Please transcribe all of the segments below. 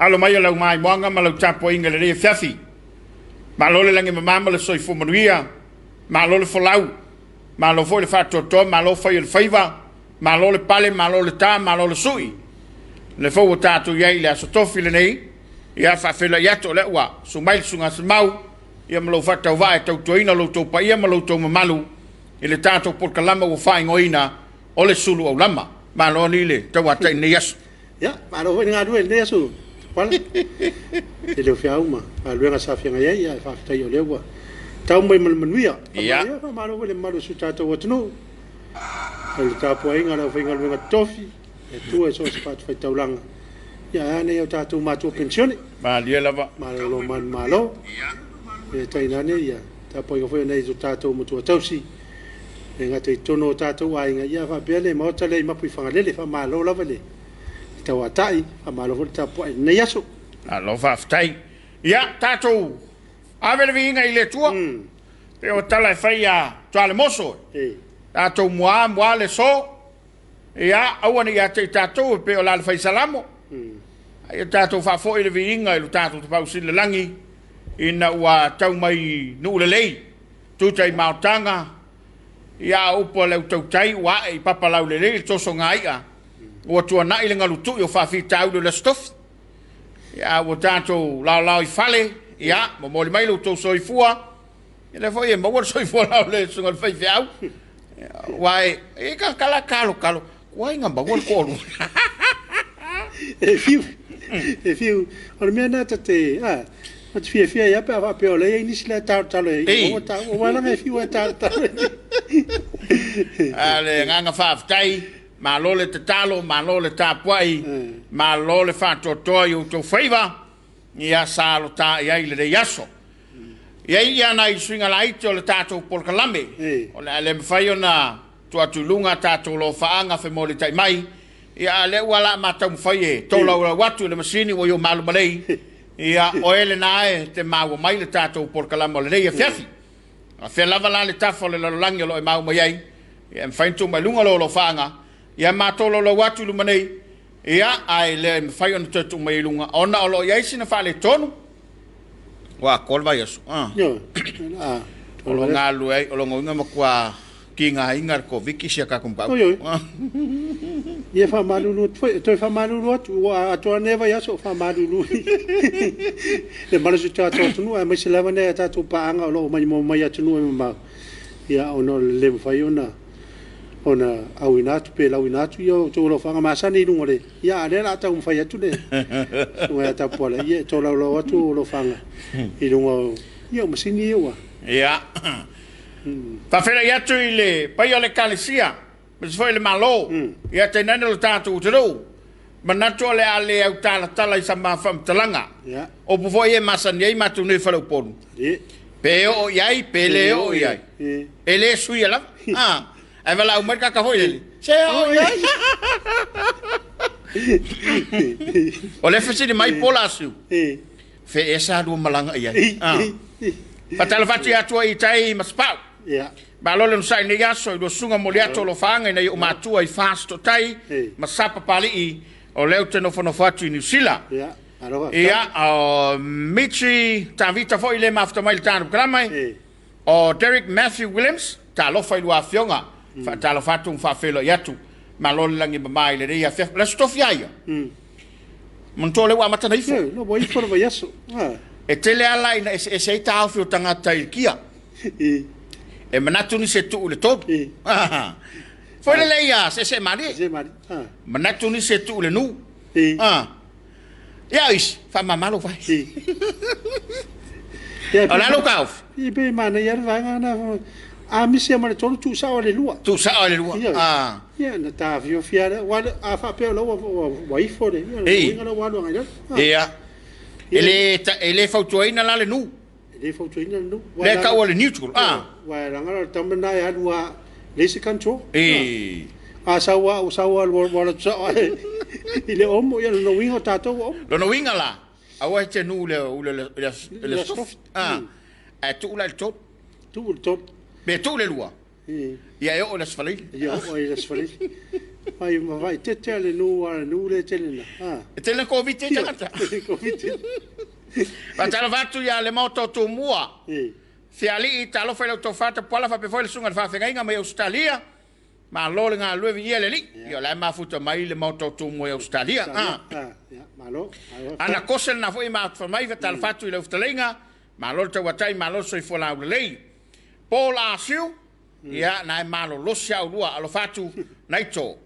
Alo mai o lau maimoaga ma lau tapuaiga i lenei afiafi. Malo le lagi e mama ma le soifua manuia, malo le folau, malo foi le faatoatoa, malo fai o le faiva, malo le pale, malo le ta, malo le sui. O lea foi ua tatou i ai i le aso tofi lenei, ia faafeiloai atu o lea ua susu mai le Susuga Semau, ia ma lou faatauvaa e tautuaina lo outou paia ma lo outou mamalu i le tatou polokalama ua faaigoaina o le Sulu Aulama. Malo alii le tauatai i lenei aso. Ia, malo foi le galue i lenei aso, Tupuola. E le o feau ma galuega sa feagai ai, ae faafetai o lea ua tau mai ma le manuia. Ia. Faamalo foi i le mamalu o si o tatou atunuu, i le tapuaiga a le aufaigaluega totofi, le Atua i so o se fatafaitaulaga, ia ae a nai o tatou matua penisione. Malie lava. Malolo manumalo. Ia tainane ia tapuaiga foi a nai o tatou matua tausi, e le gata i totonu o tatou aiga, ia faapea le Maota lea i Mapuifagalele. Faamalo lava le tauatai, faamalo foi le tapuai i lenei aso. Malo faafetai. Ia, tatou ave le viiga i le Atua. Pei o tala e fai ia Tualemoso. Tatou mua mua le so. Ia, aua ne i ia te i tatou e pei o la le fai Salamo. A ia tatou faafoi le viiga i lo tatou Tapaau Sili i le lagi, ina ua tau mai nuu lelei, tuta i maotaga, ia a upu a le autautai ua ae i papa laulelei le tosoga i'a, ua tuanai le galutu'i o faafitauli o le Aso Tofi. Ia, a ua tatou laolao i fale, ia, momoli mai lo outou soifua, ia lea foi e maua le soifua laulelei e le susuga i le faifeau. Aua e kala kalo kalo, kuai na maua le toalua. E fiu, e fiu. O le mea lena ta te, a, ta te fiafia ai lava pe a faapea o la e i ai nisi la e talotalo i maua taua, aua leaga e fiu lava e talotalo. A le agaga faafetai, malo le tatalo, malo le tapuai, malo le faatoatoa i outou faiva, ia sa alota i ai i lenei aso. E i ai ia nai suiga laiti o le tatou polokalame, o le a le mafai ona tuu atu i luga a tatou lofaaga femolitai mai, ia a o lea ua la ma taumafai e tolaulau atu i le masini ua i o malumalei, ia oe lena e te maua mai le tatou polokalame o lenei afiafi. A fea lava la le tafa o le lalolagi o lo o e maua mai ai, ia e mafai ona tuu mai i luga lou alofaaga, ia ma tolaulau atu i luma nei, ia ae le mafai ona toe tuu mai i luga ona o lo o i ai sina faaletonu. Ua atoa le vaiaso. O lo o galulue ai, o lona uiga matua tigaina le Koviti si a tatou mataupu. Oi oi. Ia faamalulu atu foi, toe faamalulu atu, ua atoa nei vaiaso o faamalulu le malosi o tatou atunuu, aemaise lava nai a tatou paaga o lo o maimoa mai atunuu e mamao, ia ona o le le mafai ona ona auina atu pe lauina atu ia outou alofaga masani i luga o le ia a o lea o le a taumafai atu le susuga ia Tapuala ia e tolaulau atu ou alofaga i luga o ia o masini ia ua Ia. Faafeiloai atu i le paia o le Ekalesia, aemaise foi le Malo, ia tainane lo tatou atunuu. Manatu o le a le autalatala i sama faamatalaga. Ia. Upu foi ia e masani ai matou nei i Faleupolu. Pe oo i ai, pe le oo i ai. E le suia lava. Ah, ae valaau mai le tagata foi lele, se oo i ai. O lea e fesili mai po o Lasiu, fe ea sa lua malaga i ai. Ah. Faatalofa atu ia Atua i tai ma Sapau. Malo le onosai i lenei aso i lua susuga Moliato o Lofaaga ina ia ou matua i Fasitootai ma Sapapalii o lea ou te nofonofo atu i Niu Sila. Ia, o Michi Tavita foi le mafuta mai i le tanu kalama. O Derek Matthew Williams, talofa i lua afioga, faatalofa atu ma faafeiloai atu. Malo le lagi e mama i lenei afiafi. O le Aso Tofi a ia? Manatua o lea ua amata ona ifo. Ioe, ua ifo le vaiaso. E tele lava la ina eseese ai taofi o tagata i le kia. E manatu nisi e tuu i le tolu. Foi lele ia seesee malie. Manatu nisi e tuu i le nu. Ia o isi, faamama lou fai. O le a lou taofi? E pei e manaia le vaega lena. A misi ma le tolu, tuu sao i le lua. Tuu sao i le lua. Ia, na taofiofi lava lea. Aua a faapea o la ua ifo le, ia, lona uiga la ua alu agai i lalo. Ia. E le fautuaina la le nu. E le fautuaina le nu. Lea e taua o le neutral. Aua e leaga o le tama lena e alu lava, leai se control. A sau lava ua sau lava ua alu atu sao lava i le omo, ia lona uiga o tatou ua omo. Lona uiga la, aua e te nu i le Aso Tofi, ae tuu la i le tolu. Tuu i le tolu. Pe tuu i le lua. Ia e oo i le Aso Faraile. Ia oo i le Aso Faraile. Mai ma faaeteete a le nuu a le nuu lea e tele na. E tele na Koviti ai tagata. Koviti. Faatalofa atu ia le Maota o Tumua. Fialii, talofa i lau tofa Tapuala faapea foi le susuga i le faafeagaiga mai Ausetalia. Malo le galulue viia le Alii. Ia o la e mafuta mai le Maota o Tumua i Ausetalia. Malo. Ana kose lena foi e mafuta mai, faatalofa atu i lau fetalaiga. Malo le tauatai, malo le soifua laulelei. Paul Asiu, ia na e malolosi a ulua, alofa atu Naito.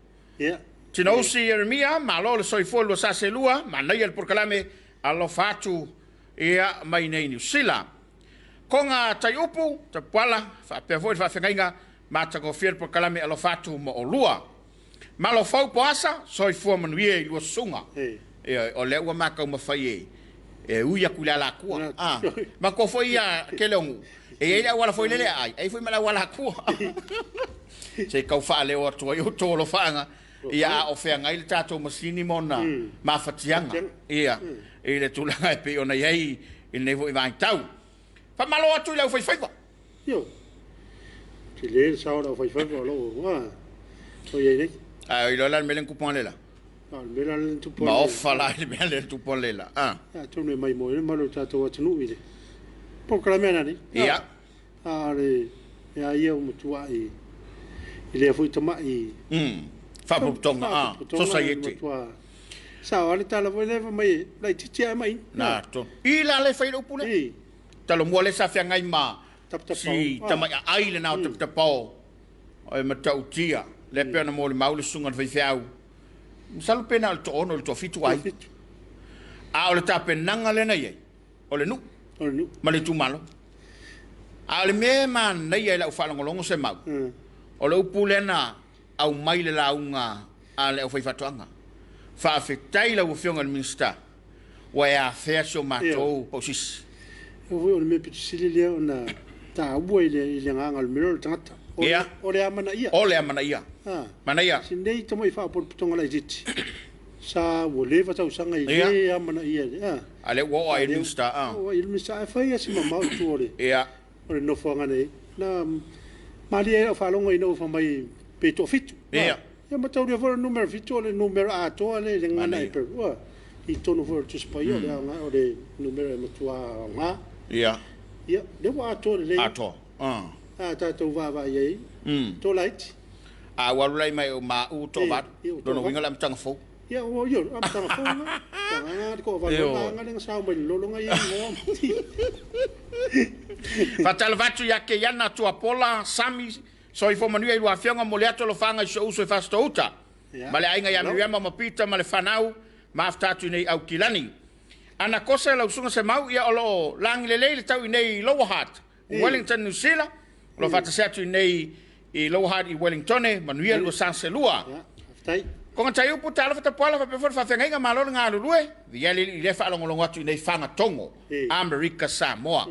Tinousi Ieremia, malo le soifua lua sase lua, manaia le polokalame, alofa atu ia mai nei Niu Sila. Koga Taiupu, Tapuala, faapea foi le faafeagaiga, matagofie le polokalame, alofa atu ma olua. Malo fou Poasa, soifua manuia i lua susuga. Ioe, o lea ua ma taumafai e e ui atu i le alaatua. Ah, matua foi ia tele o nuu, e i ai le auala foi lele a ai, ai foi ma le auala atua. Se i tau faaleo atu ai outou alofaaga, ia a o feagai le tatou masini ma ona mafatiaga, ia, i le tulaga e pei ona i ai i lenei foi vaitau. Faamalo atu i le aufaifaiva. Ioe. Tele le sao o le aufaifaiva o lo o o i ai nei. Ae o iloa la le mea lea na tupu analeila. A o le mea la lea na tupu analeila. Maofa la i le mea lea na tupu analeila. A. Atonu e maimoa ai le mamalu o le tatou atunuu i le polokalame a nanei. Ia. A o le mea lava ia ua matuai i lea foi tamai. Faapotopotoga, a. Sosaiete. Sao lava le tala foi lea fai mai e laitiiti lava ma'i. Na tonu. I la le fai le upu lea. I. Talomua lea sa feagai ma si tamai aai lena o Tapitapao e matautia lea pei ona molimau le susuga i le faifeau. Masalo pe na o le toaono i le toafitu ai. A o le tapenaga lea na i ai, o le nuu ma le itumalo. A o le mea e manaia i lau faalogologo Semau, o le upu lea na aumai i le lauga a le aufaifaatoaga. Faafetai i lau Afioga i le Minisita ua e afea si o matou pausisi. O le mea pito sili lea ona taua i le agaga o le mea o le tagata. O le amanaia. O le amanaia. Manaia. Si nei tamai faapotopotoga laitiiti sa ua leva tausaga i le amanaia. A lea ua oo lava i le Minisita. Oo i le Minisita ae fai lava si mamao i tua o le. O le nofoaga nei, na malie ai lau faalogo ina ua fai mai pe toafitu. Ia. Ia mataulia foi o le numera fitu o le numera atoa lea i le gagana Heperu. Ua i totonu foi o le Tusi Paia o le aoga o le numera e matua aoga. Ia. Ia, lea ua atoa lelei. Atoa. A tatou vaavaai i ai, toalaiti. A ua alu la i mai o maʻu toavalu. Lona uiga o le amataga fou. Ia, ua io, amataga fou lena. Tagaga le toavalu o vaega lea na sao mai le lologa ia igoa. Faatalofa atu ia Keiana Tuapola Sami, soifua manuia i lua afioga, momoli atu alofaga i si ou uso i Fasitouta, ma le aiga ia Miriama ma Peter ma le fanau, mafuta atu i nei Aukilani. Ana Kose lau susuga Semau, ia o lo o lagi lelei le tau i nei Lower Hutt, Wellington, New Zealand, o lo o faatasi atu i nei i Lower Hutt i Wellingtone, manuia lua sa selua. Koga Taiupu, talofa tapuala faapea foi le faafeagaiga, malo le galulue, viia le alii i lea faalogologo atu i nei Fagatogo, Amerika Samoa.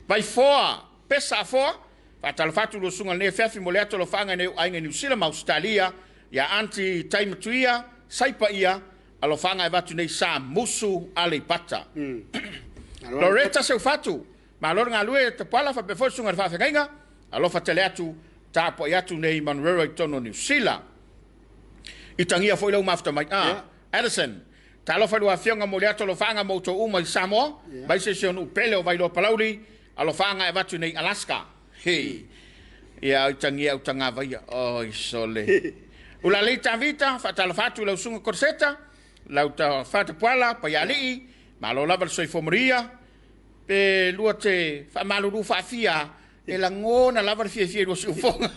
Vaifoa, Pesa Afoa, faatalofa atu lua susuga i lenei afiafi mo le atu alofaaga i nai ou aiga i Niu Sila ma Ausetalia, ia Aunty Taimatuia, Saipa ia, alofaaga e avatu nei Sa Musu Aleipata. Loretta Seufatu, Malo le galue Tapuala faapea foi le susuga i le faafeagaiga, alofa tele atu, tapuai atu nei Manurewa i totonu o Niu Sila. Itagia foi lou mafuta mai a Addison. Talofa i lua afioga mo le atu alofaaga mo outou uma i Samoa, mai se si o nuu pele o Vailoa Palauli, alofaaga e avatu nei Alaska. Hei. Ia itagia au tagavaia. Oi sole. Ulalei Tavita, faatalofa atu i lau susuga Korseta, lau tafa Tapuala, Paialii, malo lava le soifua manuia. Pe lua te faamalulu faafia e lagona lava le fiafia i lua siufofoga.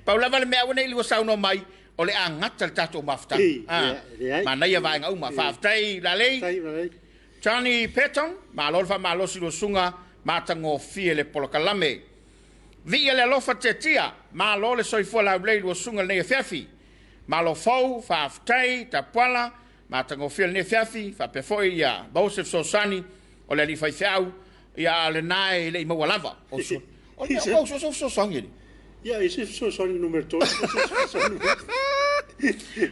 Pau lava le mea aua ne i lua saunoa mai, o le a gata le tatou mafutaga. Manaia vaega uma. Faafetai Lalei. Johnny Patton, malo le faamalosi i lua susuga matagofie le polokalame. Viia le alofa Tiatia, malo le soifua laulelei i lua susuga i lenei afiafi. Malo fou, faafetai Tapuala, Matagofie lenei afiafi, faapea foi ia maua se fesoasoani o le alii faifeau, ia a o lena e le i maua lava. O so, o le mea o so fesoasoani alii. Ia, e se fesoasoani numera 3, se fesoasoani.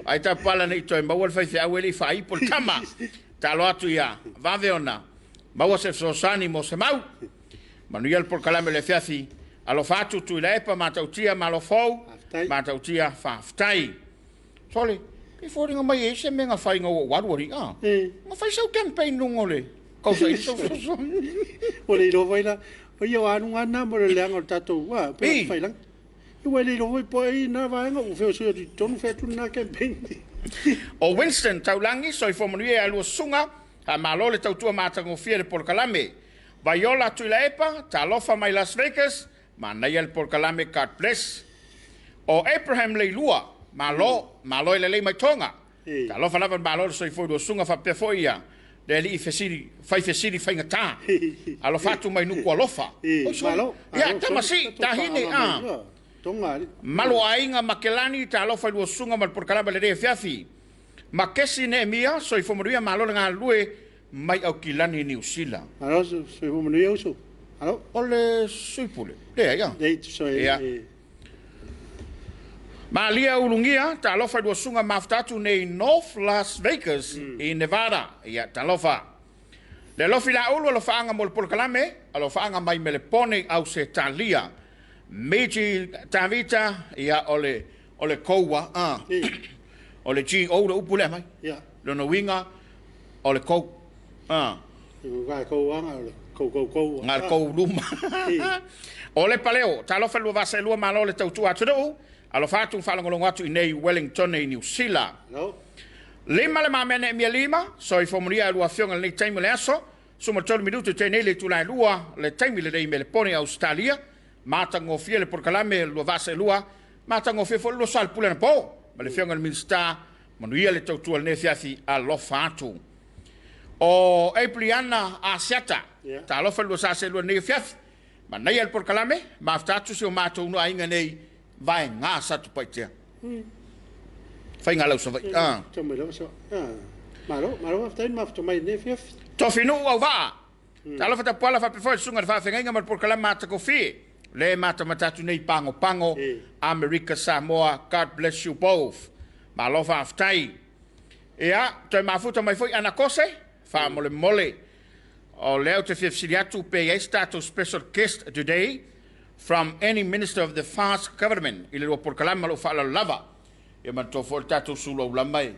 Ai ta pala nei toe maua le faifeau e le i faaipo le tama. Talo atu ia vave ona maua se fesoasoani mo se mau. Manuia le polokalame o le afiafi, Alofa atu Tuilaepa, Matautia, Malo Fou, Matautia, faafetai. Sole, e foliga mai e i ai se mea na fai ina ua ou alu alii, a? Na fai sau campaign i luga o le kausaili sau fesoasoani. Ua le iloa foi la, o ia o aluga lava na mo le leaga o le tatou upufailaga. Ua le iloa foi po o ai na vaega ua feoso atu i totonu fai atu lena campaign. O Winston Taulagi, soifua manuia ia lua susuga, faamalo le tautua matagofie i le polokalame. Vaiola Tuilaepa, talofa mai Las Vegas, manaia le polokalame God bless. O Abraham Leilua, malo, malo e lelei mai Toga. Talofa lava le malo le soifua i lua susuga faapea foi ia le alii fesili, fai fesili faigata. Alofa atu mai Nukualofa. Oi sole. Ia, tama si, tahine, a. Malu aiga Makelani, talofa i lua susuga ma le polokalame lenei afiafi. Makesi Neemia, soifua manuia, malo le galulue mai Aukilani, Niu Sila. Malo, soifua manuia uso. Malo. O le sui pule, leai a. Ia. Malia Ulugia, talofa i lua susuga mafuta atu nei North Las Vegas i Nevada. Ia, talofa. Le alofi Laulu, alofaaga mo le polokalame, alofaaga mai Melepone i Ausetalia. Meiji Tavita, ia, o le, o le koua, a. O le GO le upu lea mai. Lona uiga, o le kou. A. Na o le kou luma. O le Paleo, talofa i le lua vasa e lua, malo le tautua atunuu. Alofa atu ma faalogologo atu i nei Wellington i Niu Sila. Lima le mamea Neemia lima, soifua manuia a lua afioga i lenei taimi o le aso. 13 minutu te nei le itula e lua, le taimi lenei i Melepone i Ausetalia. Matagofie le polokalame lua vasa e lua, matagofie foi le lua soalepule anapo ma le afioga i le Minisita. Manuia le tautua i lenei afiafi, alofa atu. O Apriana Asiata, talofa i le lua sa seelua i lenei afiafi. Manaia le polokalame, mafuta atu si o matou nuu aiga nei vaega Satupaitea. Faiga lau Savaii. Ah. Malo, malo faafetai le mafuta mai i lenei afiafi. Tofinuu Auvaa. Talofa Tapuala faapea foi le susuga i le faafeagaiga ma le polokalame matagofie le matamata atu nei i Pagopago, Amerika Samoa. God bless you both. Malo faafetai. Ia, toe mafuta mai foi Anakose, faamolemole. O lea ou te fia fesili atu pe i ai se tatou special guest today from any minister of the fast government i le lua polokalame ma lou faaaloalo lava. Ia manatua foi le tatou sulu aulama e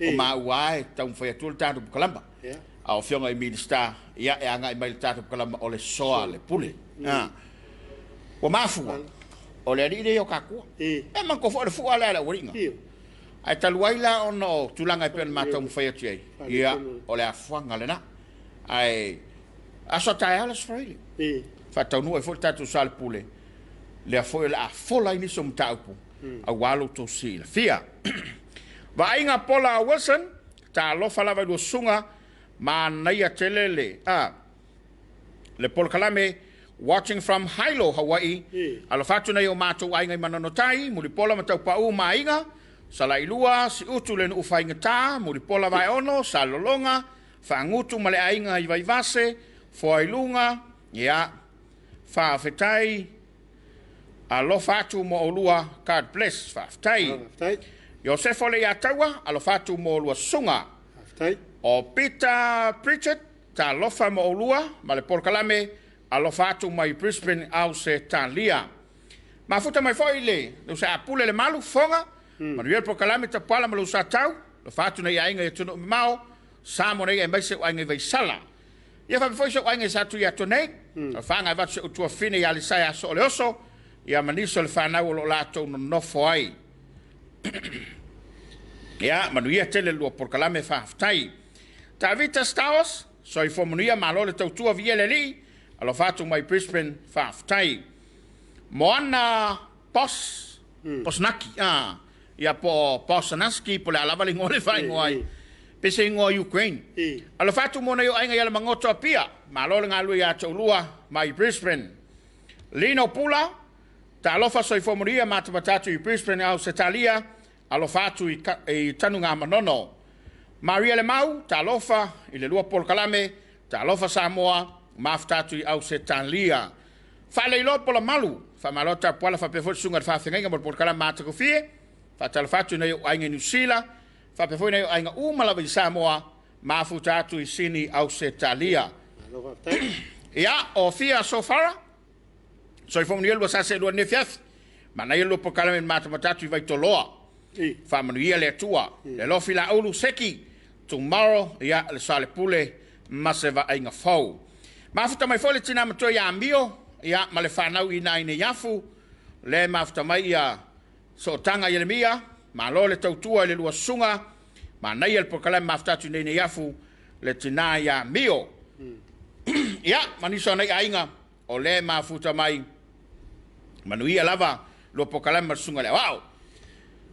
o maua lava e taumafai atu le tatou polokalama. A o afioga i Minisita, ia e agai mai i le tatou polokalama o le soa le pule. Ua mafua, o le alii lea o Katua. E manatua foi o le fua lea a le aualiiga. Ae talu ai la ona o tulaga e pei ona ma taumafai atu i ai, ia, o le afuaga lena. Ae aso a taeao le Aso Faraile, faataunuu ai foi le tatou Soalepule, lea foi o le a fola ai nisi o mataupu aua lo outou silafia. Vaaiga Pola Wilson, talofa lava i lua susuga, manaia tele le, a, le polokalame Watching from Hilo, Hawaii. Alofa atu nei o matou aiga i Manonotai, Mulipola ma Taupau ma aiga, Salailua, Siutu le nuu faigata, Mulipola Vaeono, Salelologa, Faagutu ma le aiga i Vaivase, Foailuga, ia, faafetai, alofa atu mo olua, God bless, faafetai. Iosefo Leiataua, alofa atu mo olua susuga. O Peter Pritchard, Talofa mo oulua ma le polokalame Alofa Atu mai Brisbane, Ausetalia. Mafuta mai foi le usa Apule le Malu, Foga, manuia le polokalame Tapuala ma le usa Tau, alofa atu nei aiga i atunuu mamao, Samoa nei aemaise o aiga i Vaisala. Ia faapea foi si ou aiga i Satuiato nei, alofa anga avatu si ou tuafine ia Lisaia Aso o le Oso, ia ma nisi o le fanau o lo o latou nonofo ai. Ia, manuia tele le lua polokalame, faafetai. Tavita Stowers, soifua manuia, malo le tautua, viia le Alii, alofa atu mai Brisbane, faafetai. Moana Pos, Posnaki, ah, ia po o Posanaski, po o le a lava le igoa le faaigoa ai, pe se igoa Ukraine. Alofa atu mo nai o aiga i Alamagoto Apia, malo le galulue ia te oulua mai Brisbane. Lino Pula, talofa soifua manuia, matamata atu i Brisbane, Ausetalia, Alofa atu i Tanugamanono. Maria Lemau, talofa i le lua polokalame, talofa Samoa, mafuta atu i Ausetalia. Faaleiloa Polamalu, faamalo Tapuala faapea foi le susuga i le faafeagaiga mo le polokalame matagofie. Faatalofa atu i nai ou aiga i Niu Sila, faapea foi nai ou aiga uma lava i Samoa, mafuta atu i Sini, Ausetalia. Ia, o Fia Sofara? Soifua manuia lua sa seelua lenei afiafi. Manaia lua polokalame i le matamata atu i Vaitoloa. Faamanuia le Atua. Le alofi Laulu Seki, tomorrow, ia, le soalepule ma se vaaiga fou. Mafuta mai foi le tina matua ia Amio, ia, ma le fanau i ina i Neiafu, le mafuta mai ia Sootaga Ieremia, malo le tautua i le lua susuga, manaia le polokalame mafuta atu i nei Neiafu, le tina ia Amio. Ia, ma nisi o nai aiga, o lea e mafuta mai manuia lava lua polokalame ma le susuga i le aoao.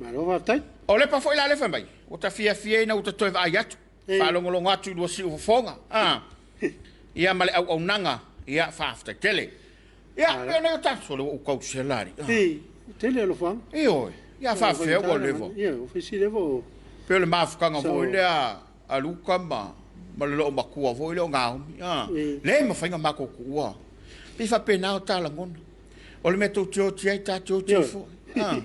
Malo faafetai. O lepa foi la lea fai mai, ua ta fiafia ina ua ta toe vaai atu, faalogologo atu i lua siufofoga, a, ia ma le auaunaga, ia faafetai tele. Ia, pei o nei o tatou, sole ua ou tausela alii. Ah. Ei, tele alofaga. Ioe, ia faafefea ua leva. Ia, ua fai si leva o... Pei o le mafutaga foi lea a Luka ma ma le loomatua foi lea o Naomi. Ah, le mafai ona matou tuua. Pei faapena o ta lagona. O le mea tou te oti ai, ta te oti ai foi. Ah.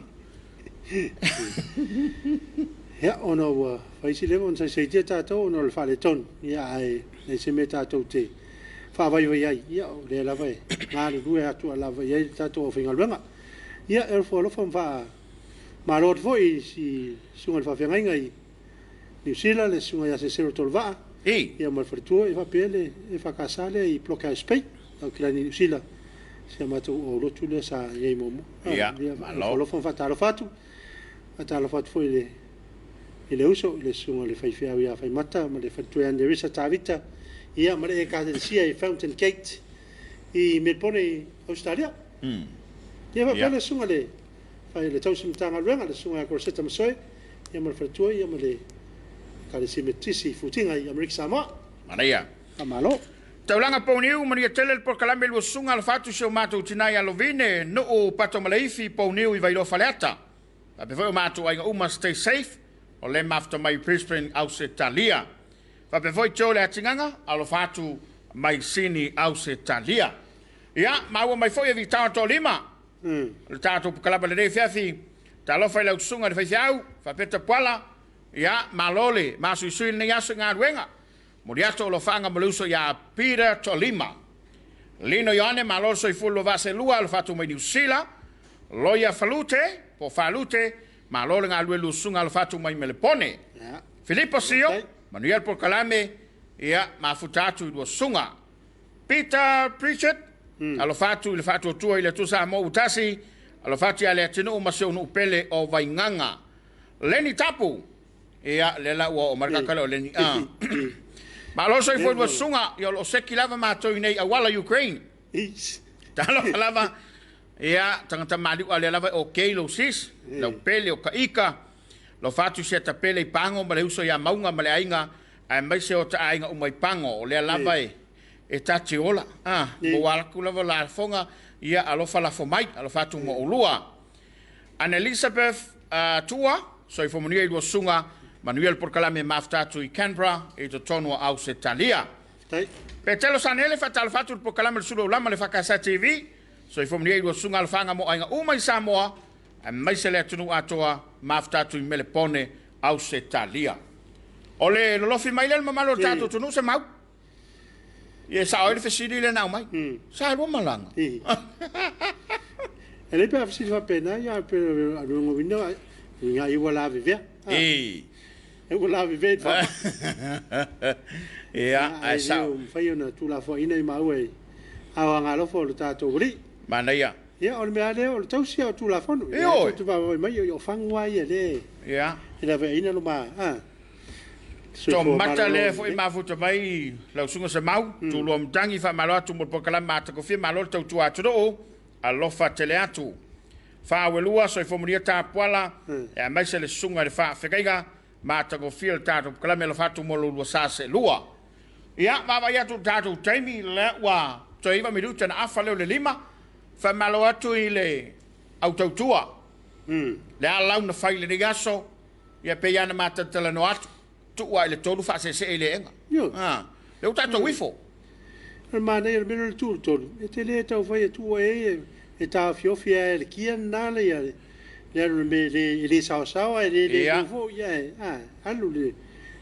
Ia, ona ua fai si leva ona saisaitia tatou ona o le faaletonu. Ia, ae leai se mea tatou te faavaivai ai. Ia, o lea lava e galulue atu lava i ai le tatou aufaigaluega. Ia, e alofa ma faamalo atu foi i si susuga i le faafeagaiga i Niu Sila, le susuga ia Seselo Tolevaa, ia ma le faletua, ia faapea le EFKS lea i Blockhouse Bay, Aukilani Niu Sila, si a matou aulotu lea sa i ai muamua. Ia, Ia, malo. Alofa ma faatalofa atu, faatalofa atu foi i le i le uso, i le susuga i le faifeau ia Faimata ma le faletua ia Nerissa Tavita, ia ma le Ekalesia i Fountain Gate i Melbourne i Ausetalia. Ia faapea le susuga i le fai le tausi Matagaluega, le susuga ia Rosetta Masoe, ia ma le faletua, ia ma le Ekalesia Metotisi i Futiga i Amerika Samoa. Manaia. Faamalo. Taulaga Pouniu, manuia tele le polokalame lua susuga alofa atu si o matou tina ia Lovine, Nuu Pato Maleifi, Pouniu i Vailoa Faleata. Faapea foi o matou aiga uma stay safe, o lea mafuta mai i Brisbane, Ausetalia. Faapea foi Joe Leatigaga, alofa atu mai Sini, Ausetalia. Ia, maua mai foi e Vitao Toalima, O le tatou polokalame lenei afiafi, talofa i lau susuga i le faifeau, faapea Tapuala, ia, malo le masuisui i lenei aso i galuega. Momoli atu alofaaga mo le uso ia Peter Toalima. Lino Ioane, malo le soifua lua vaa seelua, alofa atu mai Niu Sila. Loia Falute, po o Falute, malo le galulue lua susuga alofa atu mai Melepone. Filipo Sio, manuia le polokalame, ia, mafuta atu i lua susuga. Peter Pritchard, alofa atu i le faatuatua i le Atua Samoa ua tasi, alofa atu ia Leatinuu ma si ou nuu pele o Vaigaga. Lenny Tapu, ia, lea la ua oo mai le kaka lea o Lenny. Ah. Malo soifua i lua susuga, ia o lo o seki lava matou i nei auala Ukraine. Talofa lava, ia, tagata maliu a lea lava e okay lou sis, lau pele o ka ika, alofa atu i si ata pele i Pago ma le uso ia Mauga ma le aiga, aemaise o ta aiga uma i Pago, o lea lava e e ta te ola, a, maua atu lava lafoga, ia alofa lafo mai, alofa atu mo oulua. Anne Elizabeth Tua, soifua manuia i lua susuga, manuia le polokalame e mafuta atu i Canberra i totonu o Ausetalia. Petelo Sanele, faatalofa atu i le polokalame o le Sulu Aulama le FKS TV, soifua manuia i lua susuga alofaga mo aiga uma i Samoa, aemaise le atunuu atoa, mafuta atu i Melepone, Ausetalia. O le lolofi mai lea le mamalu o le tatou atunuu se mau. Ia e sao ai le fesili lea na aumai. Sa lua malaga. E lelei pe a fesili faapena, ia pe luga uiga ai ua lavevea. E. E ua lavevea i le faamai. Ia, ae sao. E le mafai ona tuulafoaiina i maua i aoga alofa o le tatou Alii. Manaia. Ia, o le mea lava lea, o le tausi lava o Tulafono. Ioe. Ia tou te vaavaai mai, o fagu lava ia lea e laveaiina luma soifua Tomata lea foi mafuta mai lau susuga Semau, Tulua Matagi, faamalo atu mo le polokalame matagofie, malo le tautua atunuu, alofa tele atu. Faauelua, soifua manuia Tapuala, aemaise le susuga i le faafegaiga, matagofie le tatou polokalame, alofa atu mo lo lua sa seelua. Ia, vaavaai atu i le tatou taimi, lea ua toe 9 minute na afa lea o le 5. Faamalo atu i le au tautua, le a lau na fai i lenei aso, ia pei lava na ma talatalanoa atu, tuu lava i le 3 faaseesee i le eega. Ah, lea ua tatou ifo. O le manaia o le mea lea o le tuu i le 3, e te le tau fai e tuu ai e taofiofi lava e le kia lena le le alu i le mea e le saosaoa, e le lemu foi, ae alu i le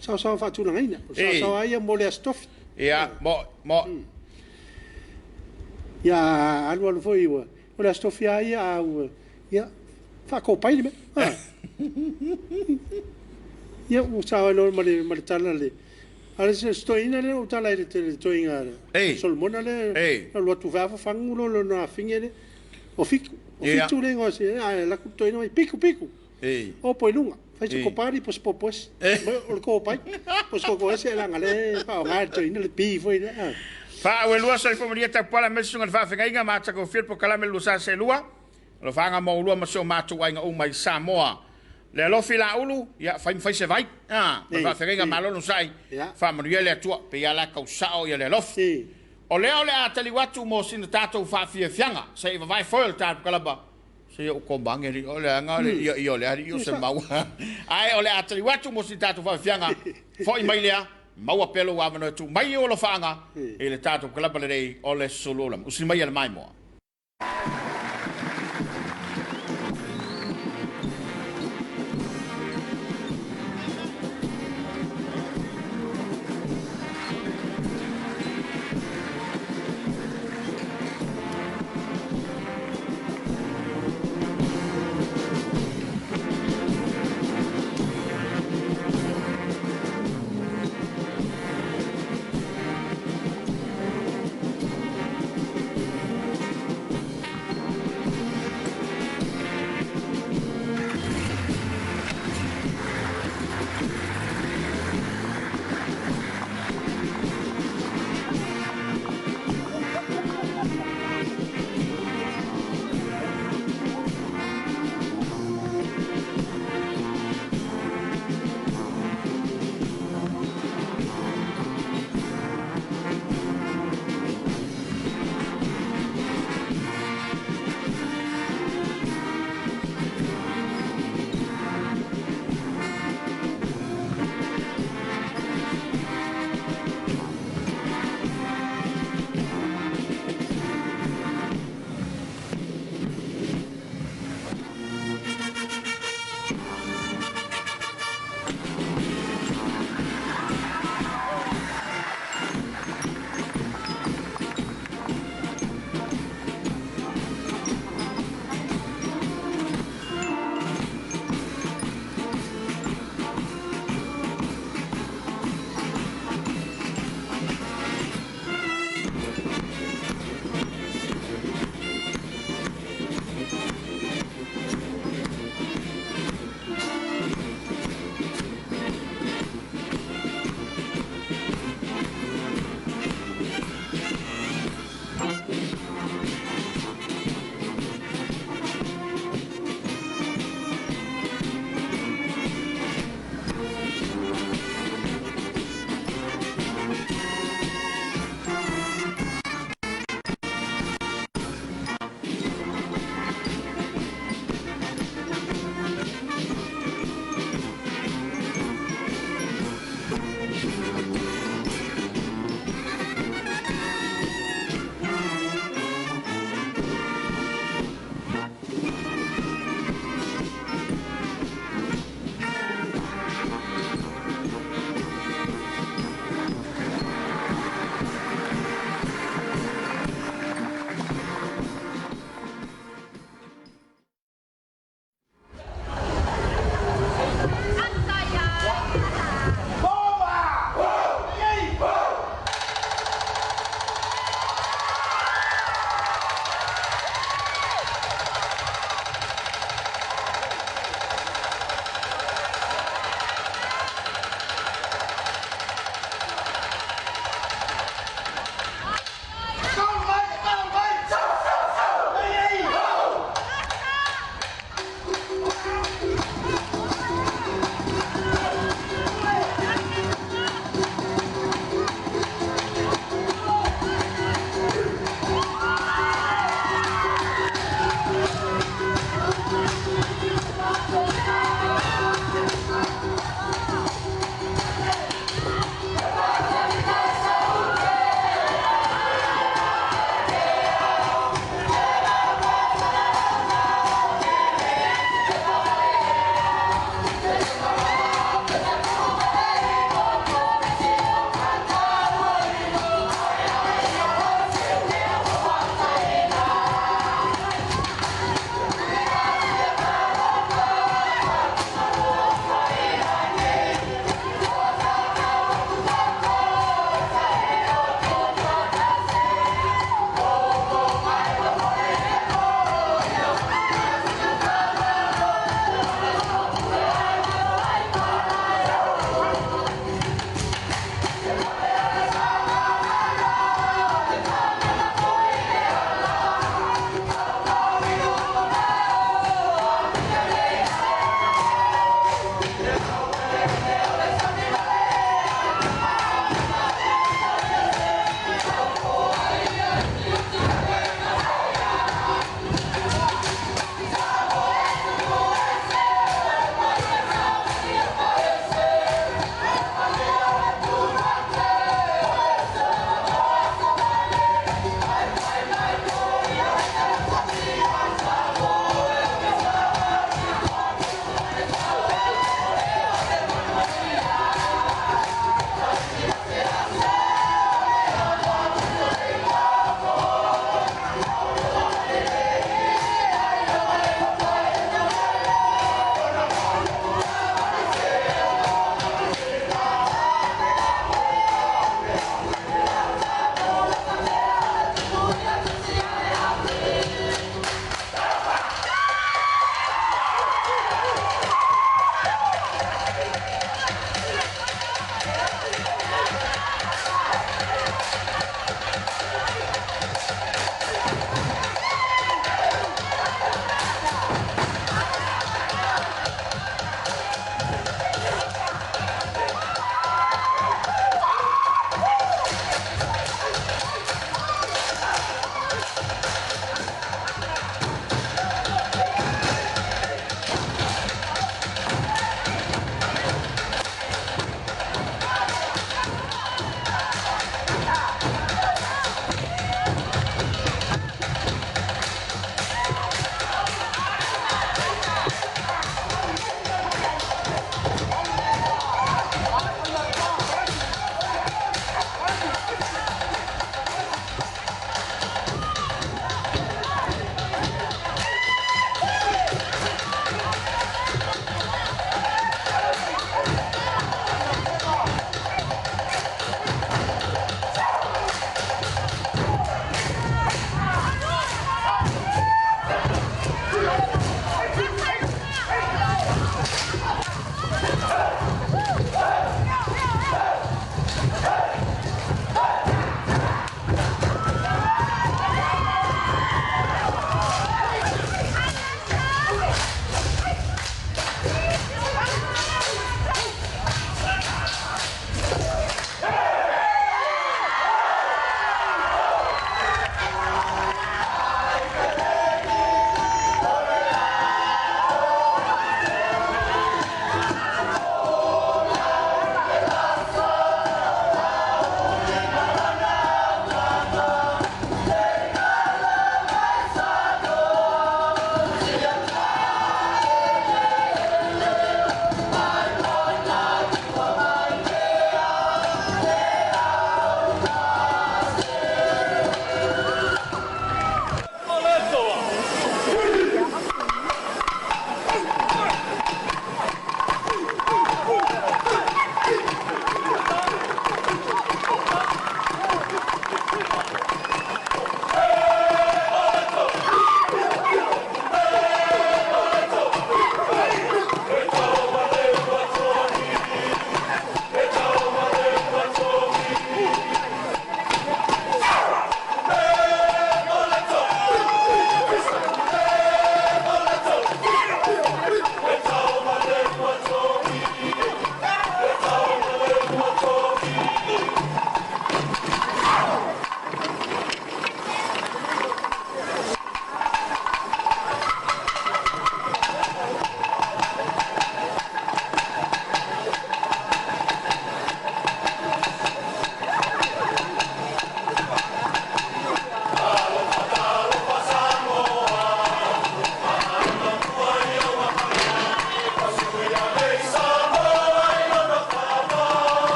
saosaoa faatulagaina. O le saosaoa lava ia mo le Aso Tofi. Ia, mo, mo. Ia a alualu foi ua o le Aso Tofi lava ia a ua ia faakopai le mea. Ia ua sao ai loa ma le tala a le si toeaina lea na ou tala ai i le toeaina Solomona lea na alu atu fai lava fafagu lona afine lea. O Fitu, o Fitu le igoa o si ae alu atu le toeaina fai mai, Pitu, Pitu, opo i luga, fai se kopali po o se popo esi. Fai mai o le kopai, po o se koko esi ae leaga o lea e faaaoga e le toeaina le bi foi lea. Faauelua soifua manuia tapuala aemaise susuga i le faafeagaiga ma atagofie le polokalame 242 alofaga mo oulua ma si o matou aiga uma i Samoa. Le alofi Laulu, ia fai ma fai se vai. Ah, ma le faafeagaiga malo le onosai, faamanuia le Atua. Pei lava la tau sao ia le alofi. O lea o le a taliu atu mo sina tatou faafiafiaga, se i vavae foe o le tatou kalaba. Se ou komange li o le anga le ia ia o le ali o se mau. Ae o le a taliu atu mo sina tatou faafiafiaga, foi mai lea, maua pea lou avanoa e tuu mai i ou alofaaga i le tatou kalaba lelei o le Sulu Lama. Usi mai ia le maimoa.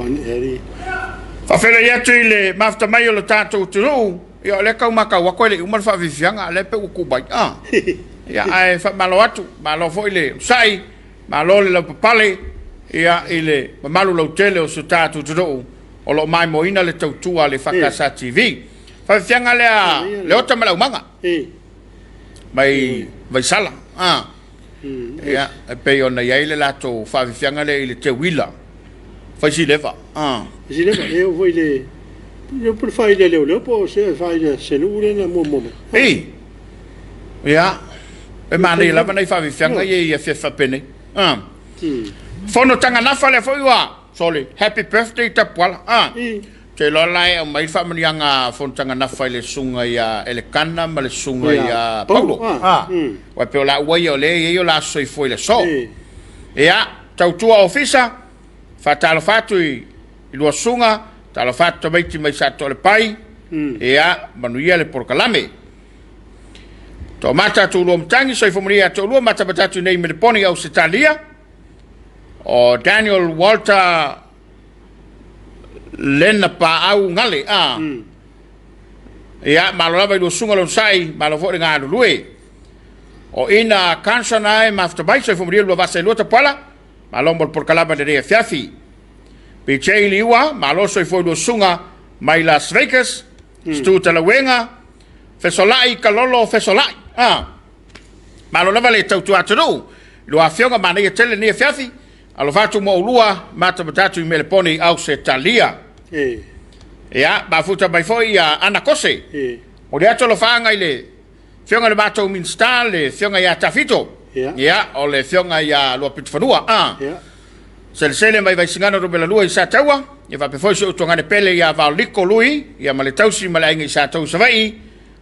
ane e. Faafeiloai atu i le mafuta mai o le tatou atunuu, ia o lea tau matau atu e le i uma le faafiafiaga, a o lea pei ua tu mai. Ah. Ia ae faamalo atu, malo foi le onosai, malo le laupapale ia i le mamalu lautele o si o tatou atunuu o lo o maimoaina le tautua a le EFKS TV. Faafiafiaga lea Leota ma le Aumaga mai Vaisala. Ah. Ia, e pei ona i ai le latou faafiafiaga lea i le teuila, Faisileva. Ah. Faisileva, e oo foi i le le upu le faaili a leoleo po o se faaili a se nuu lea na muamua mai. Ei, ia, e manaia lava nai faafiafiaga ia i afiafi faapenei. Ah. Fono Taganafa lea foi ua, sorry, happy birthday Tapuala. Ah. Ou te iloa la e aumai le faamanuiaga a Fonotaga Nafa i le susuga ia Elekana ma le susuga ia Paulo. Aua e pei o laua ia o lea e i ai o la soifua i le aso. Ia, tautua ofisa, faatalofa atu i lua susuga, talofa atu tamaiti mai Satoalepai, ia, manuia le polokalame. Toamata atu ulua matagi, soifua manuia ia te oulua, matamata atu nei i Meleponi i Ausetalia, o Daniel Walter Lena Paau Gale a. Ia, malo lava i lua susuga lona sai, malo foi le galulue. O ina cancer na e mafuta mai, soifua manuia lua vasa e lua tapuala, malo mo le polokalama i lenei afiafi. BJ Liua, malo soifua i lua susuga mai Las Vegas, Stu Talauega, Fesolai Kalolo Fesolai. A. Malo lava le tautua atunuu. Lua afioga manaia tele lenei afiafi. Alofa atu mo oulua, matamata atu i Meleponi i Ausetalia. Ia, mafuta mai foi ia Ana Kose. Momoli atu alofaaga i le afioga i le matou Minisita, le afioga ia Tafito. Ia, o le afioga ia Luapitofanua. Ah. Selesele mai Vaisigano numera 2 i Sataua. Ia faapea foi si ou tuagane pele ia Vaoliko Lui, ia ma le tausi ma le aiga i Sataua i Savaii.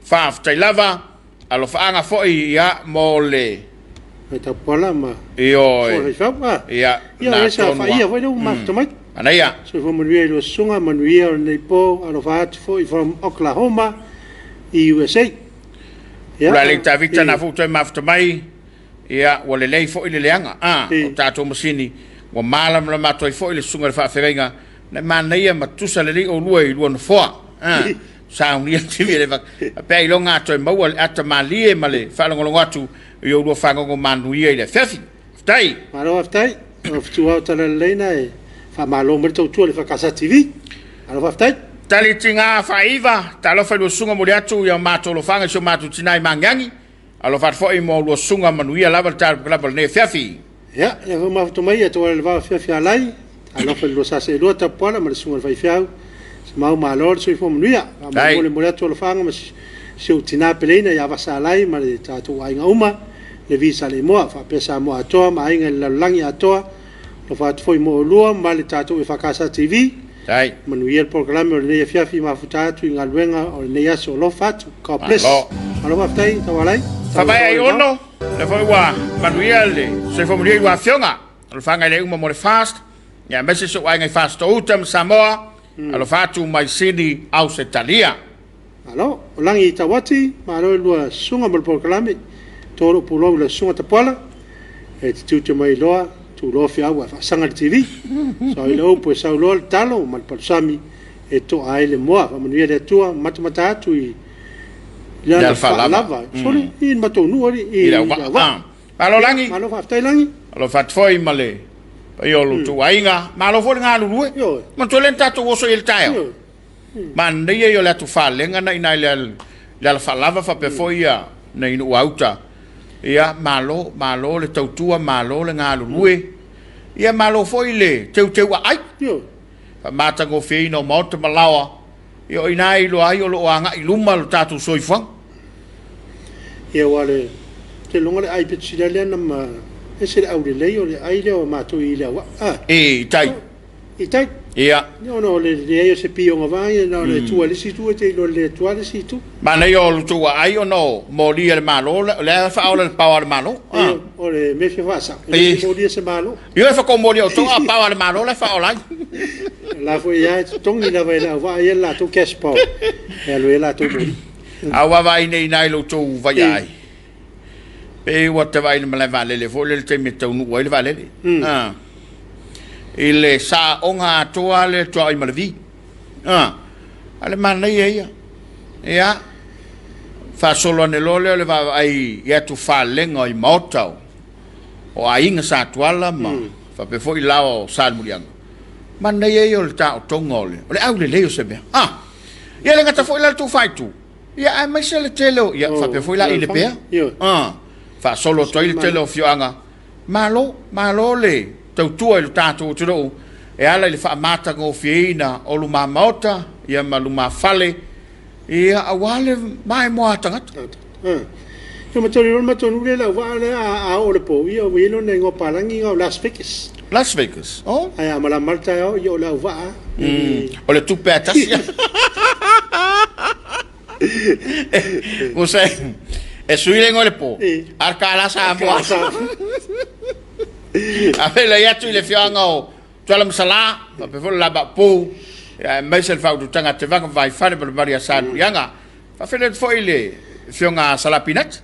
Faafetai lava. Alofaaga foi ia mo le Mai Tapuala ma Ioe. Soa Faifeau. Ah. Ia, Ia, na o sa tonu faia foi lea ua mafuta mai. Manaia. Soifua manuia i lua susuga, manuia o lenei po, alofa atu foi from Oklahoma i USA. Ia, Ula le Tavita na foi toe mafuta mai. Ia, ua lelei foi le leaga. Ah, o tatou masini ua malamalama atu ai foi le susuga i le faafeagaiga. Na manaia ma tusa lelei oulua i lua nofoa. Ah. Saunia TV le vak. Pea iloga a toe maua le ata malie ma le faalogologo atu i oulua fagogo manuia i le afiafi. Faafetai. Malo faafetai. O fetuao tala lelei na e faamalo mai le tautua i le EFKS TV. Malo faafetai. Tali tiga faaiva, talofa i lua susuga moli atu i a matou alofaga i si o matou tina i Magiagi. Alofa atu foi mo lua susuga manuia lava le tala lava lenei afiafi. Ia, lea foi mafuta mai ia tauala le vao afiafi alai. Alofa i le lua sasa e lua tapuala ma le susuga i le faifeau. Semau malo le soifua manuia. Faamolemole momoli atu alofaaga ma si ou tina peleina ia Vasa Alai ma le tatou aiga uma, Levi Saleimoa, faapea Samoa atoa ma aiga i le lalolagi atoa. Alofa atu foi mo oulua ma le tatou EFKS TV. Manuia le polokalame o lenei afiafi mafuta atu i galuega o lenei aso. Alofa atu. God bless. Malo faafetai Taualai. Faavae ai ono, lea foi ua manuia le soifua manuia i lua afioga. Alofaga i le uma mo le fast. Ia aemaise si ou aiga i Fasitouta ma Samoa. Alofa atu mai Sydney, Ausetalia. Malo, o Lagi Tauati, malo i lua susuga mo le polokalame. To lou pulou i lau susuga Tapuala, e te tiute mai loa, tu loa feau ae faasaga le TV. Sao ai le upu e sau loa le talo ma le palusami e toa ai le moa. Faamanuia le Atua, matamata atu i le ala faalava. Sole, i le matou nuu alii, i le Auvaa. Malo Lagi. Malo faafetai Lagi. Alofa atu foi ma le paia o lo outou aiga. Malo foi le galulue. Manatua lea na tatou oso i ai le taeao. Manaia ia o le atu falega na ina i le alafaalava faapea foi ia nai nuu auta. Ia malo, malo le tautua, malo le galulue. Ia malo foi le teuteu aai. Faamatagofieina o maota ma laoa. Ia o i ina e iloa ai o lo o agai i luma lo tatou soifuaga. Ia aua o le tele le ai pito sili lea na ma ese le aulelei o le ai lea o matou i le auvaa. Ah. I tai. I tai. Ia. Ia ona o le leai o se pioga vaai na o le itu a le isi itu e te iloa le atu a le isi itu. Manaia o lo outou aai ona o moli a le Malo, o lea e faaola i le paoa a le Malo. Ah. O le mea e fia faasao, e le o molia se Malo. Ioe e faatoa molia outou a o paoa a le Malo la e faaola ai. O la foi lava e totogi lava e le auvaa ia le latou cash power e alu ai latou moli. A ua vaai nei ina i lo outou vaiaai. Pei ua te vaai i le malae vaalele foi lea i le taimi e taunuu ai le vaalele. Ah. i le saaoga atoa lea tuaoi ma le V. A, a le manaia ia. Ia, faasolo ane loa lea o le vaavaai i atufalega i maota o aiga Sa Tuala ma faapea foi laoa o Salemuliaga. Manaia ia o le taotoga o le aulelei o se mea. A, ia le gata foi la le tuufaaitu, ia aemaise le tele o, ia faapea foi la i Lepea. A, faasolo atu ai le tele o afioaga. Malo, malo le tautua i lo tatou atunuu e ala i le faamatagofieina o luma maota ia ma luma fale ia aua le maimoa a tagata. Ia ma tau le matou nuu lea i Lauvaa lea a oo i le po ia ua i ai lona igoa palagi o Las Vegas. Las Vegas. Oh. Ae a malama le taeao ia o Leauvaa. O le tupe a tasi. Ua e sui le igoa i le po, a o le kālā Samoa. A feiloai atu i le afioaga o Tuala ma Salā, faapea foi le Lamaupu, aemaise le faaututaga a Tevaga ma Vaifale ma le mamalu ia Salemuliaga. Faafeiloai atu foi i le afioga a Salā Pinati,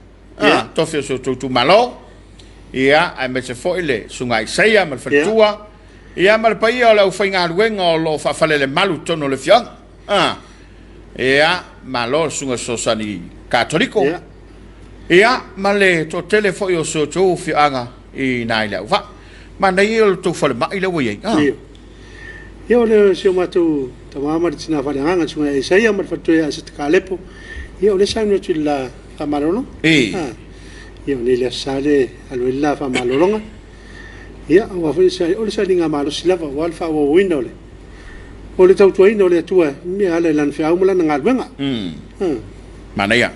tofi o si outou itumalo, ia, aemaise foi le susuga Isaia ma le faletua, ia ma le paia o le aufaigaluega o lo o faafalelemalu i totonu o le afioaga. Ia, malo le susuga fesoasoani Katoliko. Ia, ma le toatele foi o si outou afioaga i ina i Leauvaa. Manaia ia o le tou falemai lea ua i ai. Ia, o le si o matou tama ma le tina faaleagaga, le susuga ia Isaia ma le faletua ia Aseta Kalepo. Ia, o lea e sauni atu i le la faamalologa. Ia, o nei le Aso Sa lea e alu ai le la faamalologa. Ia, aua foi o le sailiga malosi lava aua le faaauauina o le O le tautuaina o le Atua e ala i Lana feau ma Lana galuega. Manaia.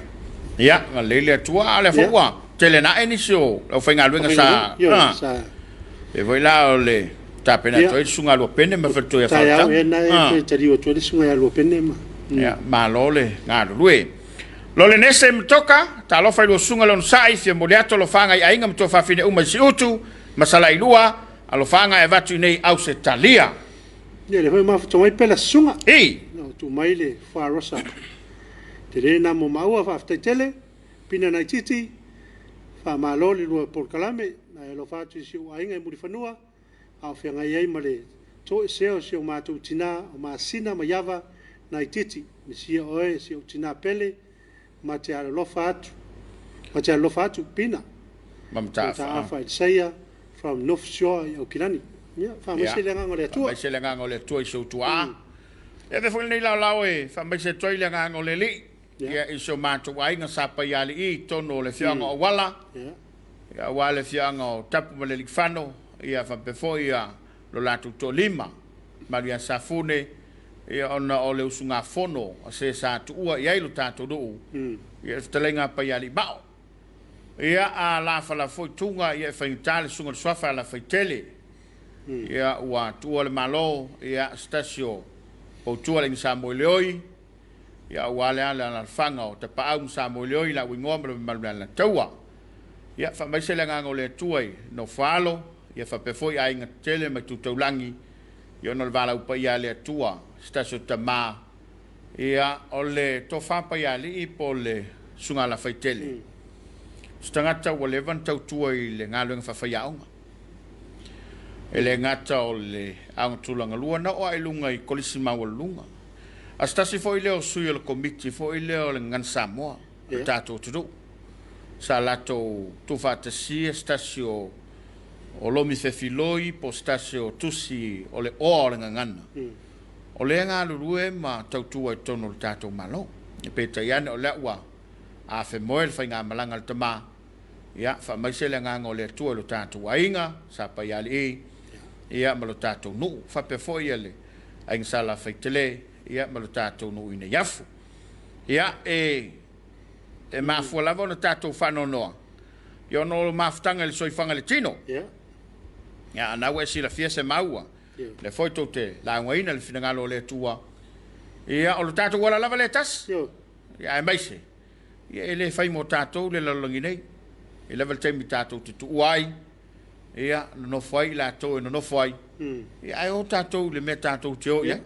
Ia, galulei le Atua, a o lea foi ua tele na ae nisi o le aufaigaluega sa... Sa... Pei foi la o le tapena atu ai le Susuga ia Luapene ma le faletua ia Faautaga. Taeao ea na e toe taliu atu ai le Susuga ia Luapene ma... Ia, malo le galulue. Lole Nese Matoka, talofa i lua susuga le onosai, fia momoli atu alofaga i aiga ma tuafafine uma i Siutu ma Salailua, alofaga e avatu i nei Ausetalia. Ia, lea foi mafuta mai Pela Susuga. I. Na tuu mai le Fuarosa. Tele na mo maua, faafetai tele. Pina Naititi, faamalo le lua polokalame. Na e alofa atu i si ou aiga i Mulifanua, a o feagai ai ma le toesea o si o matou tina o Masina Maiava Naititi. Mesia oe si ou tina pele, ma te alolofa atu, ma te alolofa atu, Pina. Ma Mataafa Elisaia from North Shore i Aukilani. Ia, faamaise le agaga o le Atua. Faamaise le agaga o le Atua i si ou tuaa. E avea foi lenei laolao e faamaise atu ai le agaga o le Alii ia, i si o matou aiga sa Paialii i totonu o le afioaga o Auala, ia, aua le afioaga o Tapu ma Lealiifano, ia, faapea foi ia, lo latou toalima, malu ia Safune, ia, ona o le usugafono a se sa tuua i ai lo tatou nuu, ia, le fetalaiga a Paialii Mao. Ia, a lafala foi tuga, ia e faigata le susuga i le Suafa Alafaitele. Ia, ua tuua le Malo, ia, se tasi o poutua le aiga Samoeleoi, ia, aua le alaalafaga o Tapaau ma Samoeleoi, la ua igoa ma le mamalu i le Alataua. Ia, faamaise le agaga o le Atua i Nofoalo, ia faapea foi aiga tetele ma itu taulagi, ia ona o le valaau paia a le Atua, se tasi o tama, Ia, o le tofa Paialii po o le Susuga Alafaitele, o se tagata ua leva ona tautua i le galuega faafaiaoga. E le gata o le aoga tulaga lua, na oo lava i luga i Kolisi Maualuluga. A o se tasi foi lea o sui o le Komiti foi lea o le Gagana Samoa a le tatou atunuu. Sa latou tuufaatasia se tasi o Lomi Fefiloi po o se tasi o tusi o le oa o le gagana. O lea e galulue ma tautua i totonu o le tatou Malo. Peitai ane o lea ua afemoe le faigamalaga a le tama, ia faamaise le agaga o le Atua i lo tatou aiga, Sa Paialii, ia ma lo tatou nuu. Faapea foi ia le aiga Sa Lafaitele, ia ma lo tatou nuu i Neiafu. Ia e mafua lava ona tatou faanoanoa, ia ona o mafutaga i le soifaga i le tino. Ia, a na ua e silafia se maua. Lea foi tou te laugaina le finagalo o le Atua. Ia, o lo tatou ala lava lea e tasi. Ia, aemaise, ia, e le fai mo tatou le lalolagi nei. E lava le taimi tatou te tuua ai, ia, nonofo ai i latou e nonofo ai. Ia, ae o tatou i le mea tatou te o i ai.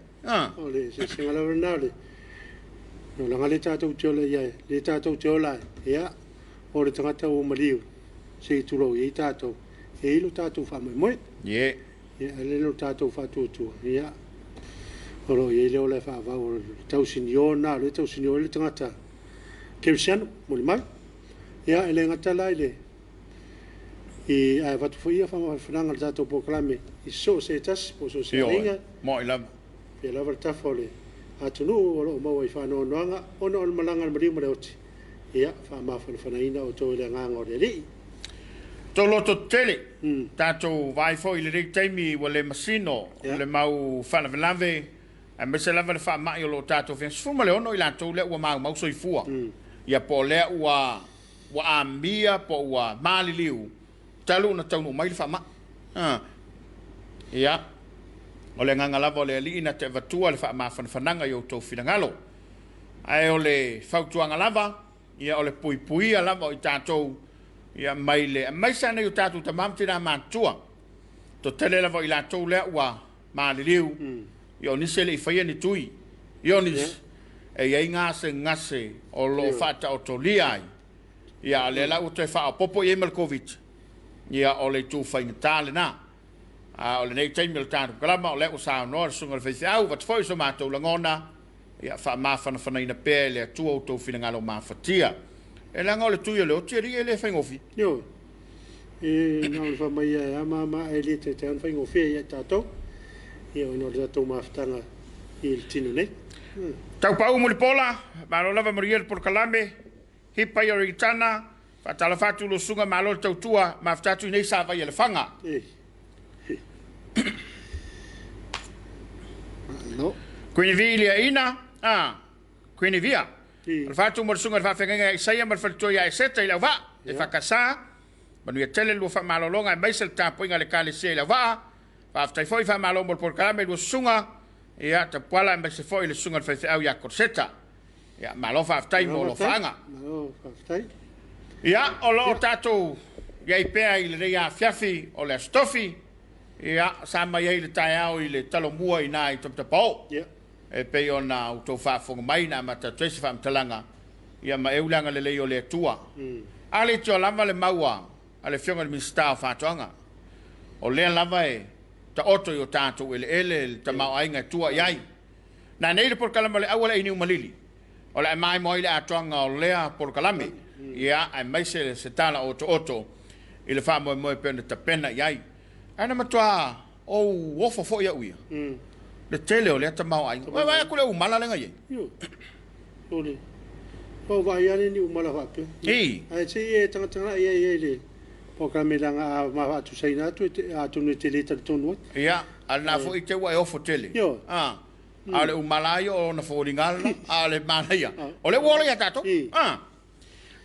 O le eseesega lava lena o le olaga lea tatou te ola i ai, lea tatou te ola ai. Ia, o le tagata ua maliu, se i tulou i ai tatou, e i ai lo tatou faamoemoe. Ia, a lea lo tatou faatuatua, ia, o lo o i ai le ola e faavau o le tausinio lena, o lea e tausinio ai le tagata kerisiano, molimau. Ia, e le gata la i le, i, ae avatu foi ia faamafanafanaga i le tatou polokalame i so o se tasi po o so o se Ioe, aiga, mo'i lava. pea lava le tafa o le atunuu o lo o maua i faanoanoaga ona o le malaga a le maliu ma le oti. Ia, faamafanafanaina outou i le agaga o le Alii. Tou lototetele, tatou vaai foi i lenei taimi ua le masino Ia. le mau faalavelave aemaise lava le faamai o lo o tatou feagai. 16 i latou lea ua maumau soifua, ia po o lea ua ua amia po ua maliliu talu ona taunuu mai le faamai. Ah. Ia, o le agaga lava o le Alii na te avatua le faamafanafanaga i outou finagalo. Ae o le fautuaga lava, ia o le puipuia lava o i tatou ia mai le aemaise lava nai o tatou tama ma tina matutua. Toatele lava o i latou lea ua maliliu, ia o nisi e le i faia ni tui, ia o nisi e i ai gasegase o lo o faataotolia ai, ia a o lea la ua toe faaopoopo i ai ma le Koviti, ia o le itu faigata lena. A o lenei taimi o le tatou kalama, o lea ua saunoa le susuga i le faifeau, avatu foi so matou lagona, ia faamafanafanaina pea e le Atua outou finagalo mafatia. E leaga o le tui o le oti alii e le faigofie. Ioe. E na o le faamai e a ma e le taitai ona faigofie ia i tatou. Ia ona o le tatou mafutaga i le tino nei. Taupau Mulipola, malo lava manuia le polokalame, hipa i Oritana, faatalofa atu lou susuga malo le tautua, mafuta atu i nei sa vai a Lefaga. E. Malo. Queen V Liaina, ah, Queen Via. E. O le fatu mo le susuga i le faafeagaiga ia Isaia ma le faletua ia Eseta i Leauvaa, e whakasa, manuia tele lua faamalologa aemaise le tapuaiga a le Ekalesia i Leauvaa. Faafetai foi faamalo mo le polokalame i lua susuga, ia Tapuala aemaise foi le susuga i le faifeau ia Korseta. Ia malo faafetai mo Malo faafetai. alofaaga. Malo faafetai. Ia, o lo o tatou i ai pea i lenei afiafi o le Aso Tofi, ia, sa mai ai le taeao i le talomua i ina i Tapatapao. Ia. E pei ona outou faafofoga mai na amata atu ai se faamatalaga, ia ma eu le agalelei o le Atua. A leitioa lava le mau a le Afioga i le Minisita o Faatoaga, o lea lava e taoto i o tatou eleele le tamaoaiga e tua i ai. Na nei le polokalame o le aua le ainiu malili, o le a maimoa ai le atoaga o lea polokalame, ia, aemaise se tala otooto i le faamoemoe pei ona tapena i ai. Ae na matua ou ofo foi au ia, le tele o lea tamaoaiga. Ua vaai atu le umala lea na i ai. Ioe. O le o vaai lava ni umala faapea. I. Ae se i e tagatagai ai i le polokalame leaga a ma faatusaina atu e te, atonu e te le talitonu ai. Ia, a lena foi te ua e ofo tele. Ioe. Ah. A o le umala ia o ona foliga lena, a o le manaia, o lea ua ola ia tatou. I. Ah.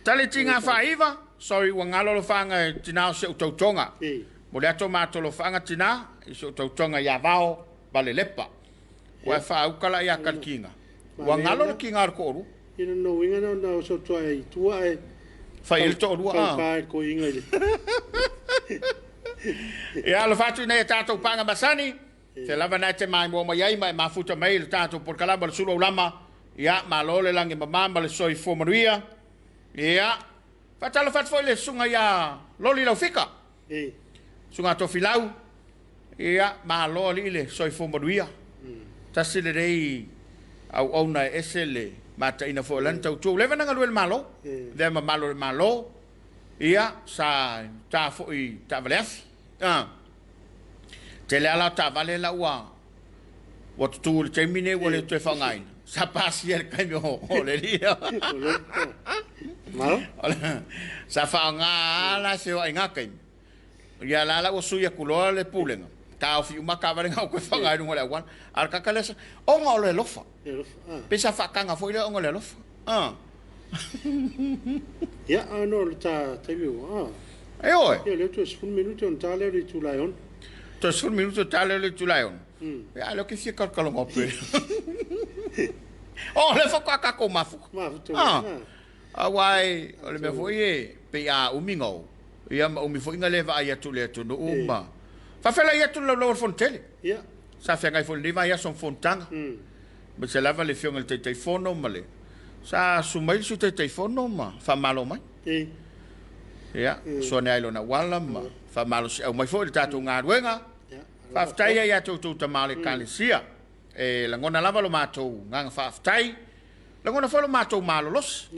Tali tiga faaiva, sorry ua galo alofaga e tina o si ou tautoga. I. Mo le ato matou alofaga tina i si ou tautoga ia Vao Valelepa. Ua e faauka la ia Kalikiga. Ua galo le kiga o le toalua. I lona uiga na ona oso atu ai i tua ae Fai ai le toalua. Ah. tauka i le toeaina i le Ia alofa atu i nai a tatou paaga masani, se lava na e te maimoa mai ai ma e mafuta mai i le tatou polokalame o le Sulu Aulama. Ia, malo le lagi mama ma le soifua manuia. Ia, faatalofa atu foi i le susuga ia Loli Laufika, E. susuga Tofilau. Ia, malo alii le soifua manuia. Tasi lenei auauna e ese le mataina foi o lana tautua. Ua leva ona galue i le Malo, avea ma malo o le Malo. Ia, sa ta foi i taavale afi. Ah. Tele lava la o taavale la ua ua tutu i le taimi nei ua le toe faaaogaina. Sa pasia i le taimi o o le alii. Malo. Sa faaaoga lava la feoaiga taimi. Ia la la ua sui atu loa le pulega, taofi uma taavale na o toe faaaoga i luga o le auala. A o le tagata lea sa, ona o le alofa. Le alofa. Ah. Pei sa faataga foi lea ona o le alofa. Ah. Ia, ona o le ta taimi ua. Ah. E oe. Ia, o lea toe 10 minute ona ta lea o le itula e 6. Toe 10 minute ona ta lea o le itula e 6. Ia, a o lea ou te fia kalokaloga atu ai. Oh, o lea faatoa tatou mafuta. Mafuta. Ah. Ah. Aua e, o le mea foi e pei a umi na o, ia ma umi foi na le vaai atu i le atunuu ma faafeiloai atu le laulau o le Fonotele. Ia. Sa feagai foi i lenei vaiaso ma fonotaga. Aemaise lava le Afioga i le Taitaifono ma le sa asu mai le Sui Taitaifono ma faamalo mai. E. Ia, soa ane ai lona auala ma faamalosiau mai foi i le tatou galuega. Ia. Faafetai ia te outou tama o le Ekalesia. E lagona lava lo matou agaga faafetai, lagona foi lo matou malolosi,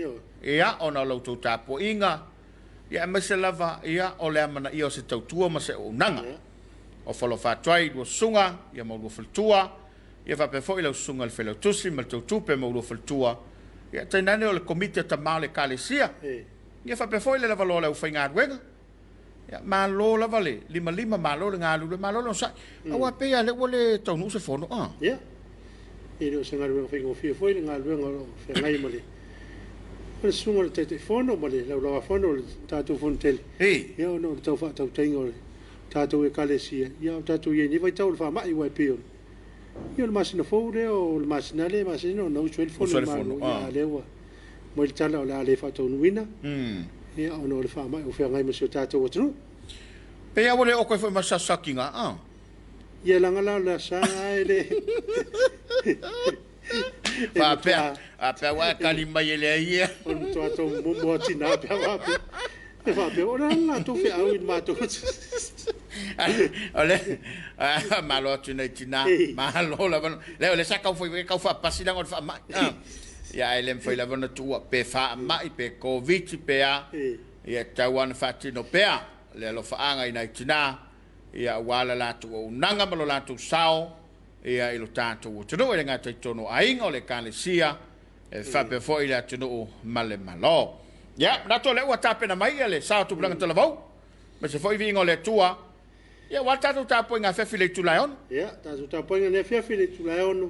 ia, ona o la outou tapuaiga, ia, aemaise lava, ia, o le amanaia o se tautua ma se auaunaga. Ofo alofa atu ai i lua susuga, ia, ma lua faletua, ia faapea foi lau susuga i le Failautusi ma le Tautupe ma lua faletua, ia, tainane o le Komiti a Tama o le Ekalesia, ia faapea foi le lavaloa o le aufaigaluega. Ia, malo lava le limalima, malo le galulue, malo le onosai. Aua pei lava lea ua le taunuu se fono, a? Ia, e le o se galuega faigofie foi le galuega o lo o feagai ma le susuga i le Taitaifono ma le Laulau-a-Fono o le tatou Fono Tele. Ia, ona o le tau faatautaiga o le tatou Ekalesia, ia o tatou i ai nei vaitau o le faamai, aua e pei o le masina fou lea, o le masina lea e masani ona usu ai le fono i le Malo, ia a lea ua mai le tala o le a le faataunuuina, ia, ona o le faamai o feagai ma si o tatou atunuu. Pei lava ua le oko ai foi ma se sasakiga, a? Ia leaga la o le aso ae le Faapea, faapea ua e tali mai e leai ia. O le matua tau momo a tina pe a faapea. E faapea, o le a le latou feau i le matou. O le malo atu nei tina, malo lava. Le o le sa kau foi kau faapasi leaga o le faamai. Ia ae le mafai lava ona tuua pe faamai pe Koviti pe a. Ia e tatau lava ona faatino pea le alofaaga i nai tina, ia aua le latou auaunaga ma lo latou sao ia i lo tatou atunuu, e le gata i totonu o aiga, o le Ekalesia, e faapea foi le atunuu ma le Malo. Ia, manatu o lea ua tapena mai le sao o Tupulaga Talavou, aemaise foi viiga o le Atua, ia aua le tatou tapuaiga afiafi i le itula e 6. Ia, tatou tapuaiga i le afiafi i le itula e 6,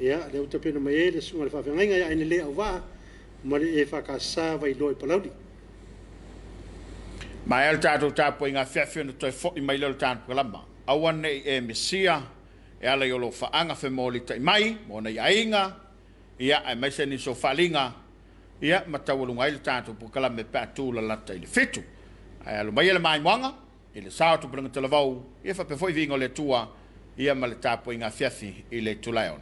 ia, lea ua tapena mai ai le susuga i le faafeagaiga ia Ainelei Auvaa ma le EFKS Vailoa i Palauli. Maea le tatou tapuaiga afiafi ona toe foi mai lea o le tatou kalama. Aua ne i e misia e ala i o lou faaga femolitai mai mo nai aiga, ia, aemaise nisi o faaaliga, ia, ma taualuga ai le tatou polokalame pe a tulalata i le 7. Ae alo maia le maimoaga i le sao o Tupulaga Talavou, ia faapea foi viiga o le Atua, ia ma le tapuaiga afiafi i le itula e 6.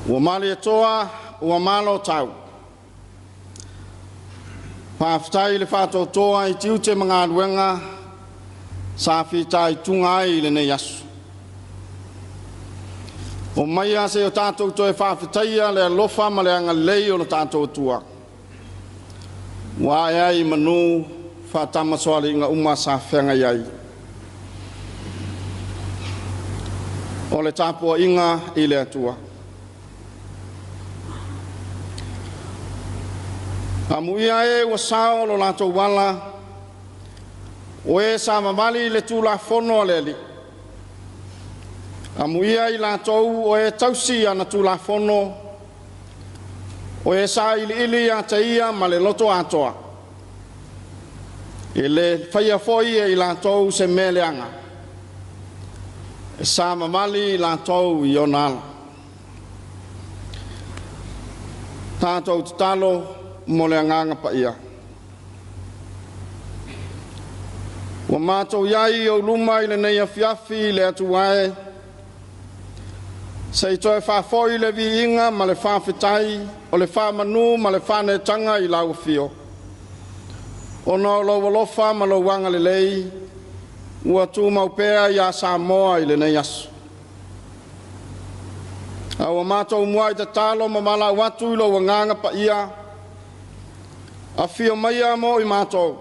Ua malietoa, ua malo tau. Faafetai i le faatoatoa i tiute ma galuega sa fitaituga ai i lenei aso. Omaia se i o tatou toe faafetaia le alofa ma le agalelei o lo tatou Atua, ua ae ai i manu faatamasoaliiga uma sa feagai ai. O le tapuaiga i le Atua. Amuia e ua sao lo latou ala, o e savavali i le Tulafono a le Alii. Amuia i latou o e tausi ana Tulafono, o e sailiili ia te ia ma le loto atoa. E le faia foi e i latou se mea leaga, e savavali i latou i ona ala. Tatou tatalo mo le Agaga Paia. Ua matou i ai i ou luma i lenei afiafi le Atua e, se i toe faafoi le viiga ma le faafetai o le faamanu ma le faaneetaga i lau afio, ona o lou alofa ma lou agalelei ua tumau pea ia Samoa i lenei aso. A ua matou muai tatalo ma valaau atu i lou Agaga Paia, afio maia mo i matou,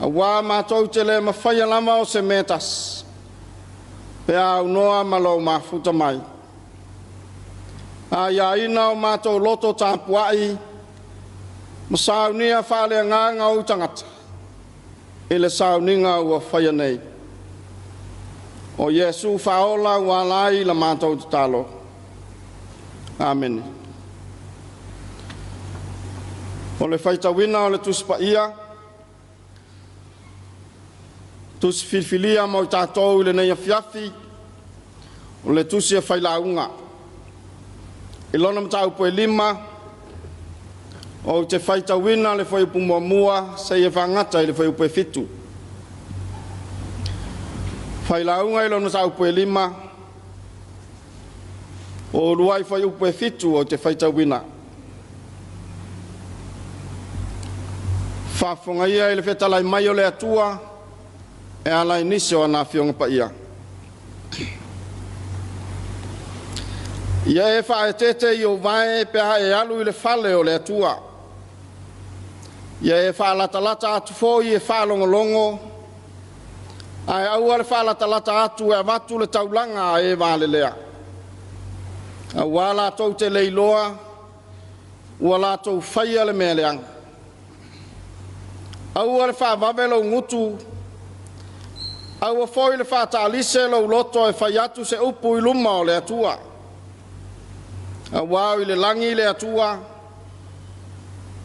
auā matou te le mafaia lava o se mea tasi, pe a aunoa ma lou mafuta mai. Aiaina o matou loto tapuai ma saunia faaleagaga ou tagata i le sauniga ua faia nei. O Iesu faaola ua ala ai la matou tatalo. Amene. O le faitauina o le Tusi Paia, tusi filifilia mo i tatou i lenei afiafi, o le tusi a Failauga. I lona mataupu e 5, ou te faitauina le fuaiupu muamua seia faagata i le fuaiupu e 7. Failauga i lona mataupu e 5, o uluai fuaiupu e 7 ou te faitauina. Faafofoga ia i le fetalai mai o le Atua e ala i nisi o ana Afioga Paia. Ia e faaeteete i ou vae pe a e alu i le fale o le Atua. Ia e faalatalata atu foi e faalogologo, ae aua le faalatalata atu e avatu le taulaga a e valelea. Auā latou te le iloa ua latou faia le mea leaga. Aua le faavave lou gutu, aua foi le faataalise lou loto e fai atu se upu i luma o le Atua. Auā o i le lagi le Atua,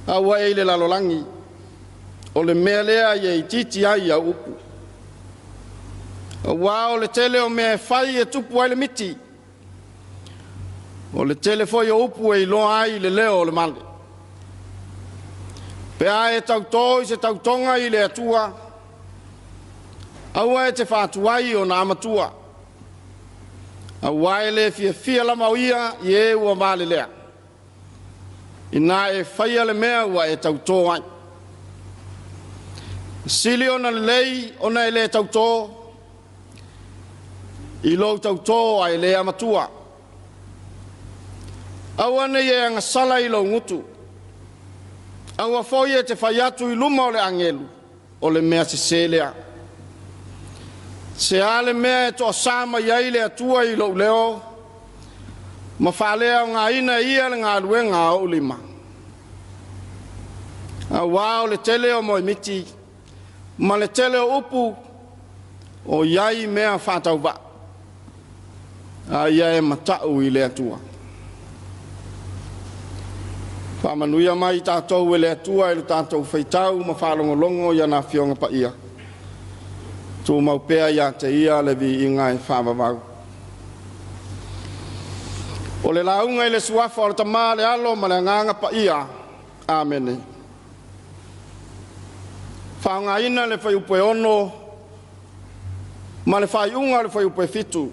a ua e i le lalolagi, o le mea lea ia itiiti ai au upu. Auā o le tele o mea e fai e tupu ai le miti, o le tele foi o upu e iloa ai le leo o le male. Pe a e tautō i se tautoga i le Atua, aua e te faatuai ona amatua, auā e le fiafia lava o ia i e ua valelea, ina e faia le mea ua e tautō ai. E sili ona lelei ona e le tautō, i lou tautō ae le amatua. Aua ne i e agasala i lou gutu, aua foi e te fai atu i luma o le agelu, o le mea sesē lea. Se a le mea e toasā mai ai le Atua i lou leo, ma faaleaogaina e ia le galuega a ou lima? Auā o le tele o moemiti ma le tele o upu, o i ai mea faatauvaa, a ia e mata'u i le Atua. Faamanuia mai i tatou e le Atua i lo tatou faitau ma faalogologo i ana Afioga Paia. Tumau pea ia te Ia le viiga e faavavau. O le lauga i le suafa o le Tama, le Alo ma le Agaga Paia. Amene. Faaaogaina le fuaiupu e 6 ma le faaiuga o le fuaiupu e 7.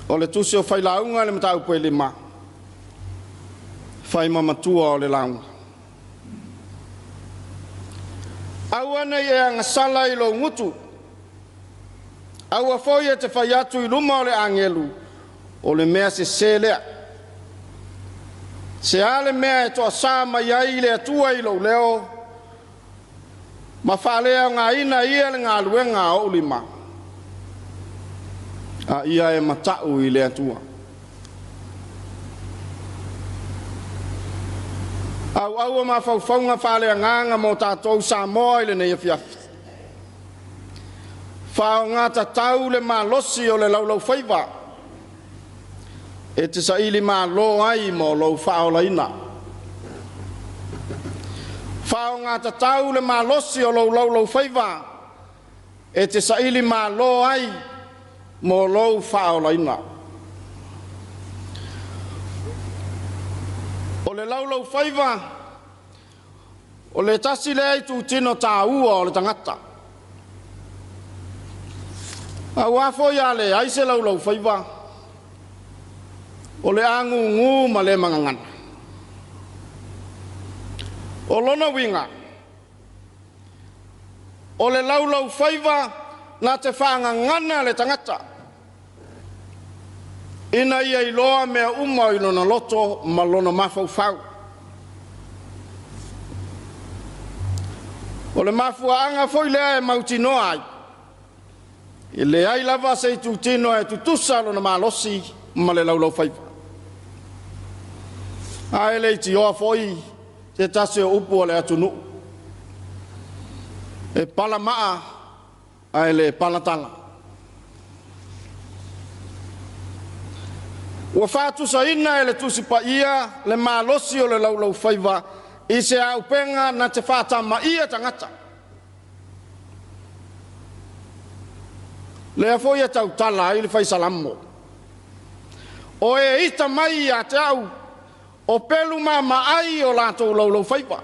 O le tusi o Failauga i le mataupu e 5, fai ma matua o le lauga. Aua ne i e agasala i lou gutu, aua foi e te fai atu i luma o le agelu, o le mea sesē lea. Se a le mea e toasā mai ai le Atua i lou leo, ma faaleaogaina ia le galuega a ou lima, a ia e mata'u i le Atua. Auau o mafaufauga faaleagaga mo tatou Samoa i lenei afiafi. Faaaoga tatau le malosi o le laulaufaiva e te saili malo ai mo lou faaolaina. Faaaoga tatau le malosi o lou laulaufaiva e te saili malo ai mo lou faaolaina. O le laulaufaiva o le tasi lea itutino taua o le tagata. Aua foi a leai se laulaufaiva, o le agugu ma le magagana. O lona uiga, o le laulaufaiva na te faagagana le tagata ina ia iloa mea uma i lona loto ma lona mafaufau. O le mafuaaga foi lea e mautinoa ai, e leai lava se itutino e tutusa lona malosi ma le laulaufaiva. A e leitioa foi se tasi o upu a le atunuu, e pala maa ae le pala tala. Ua faatusaina e le Tusi Paia le malosi o le laulaufaiva i se auupega na te faatamaia tagata. Lea foi e tautala ai le Fai Salamo, O e ita mai ia te au, o pelu maamaai o latou laulaufaiva.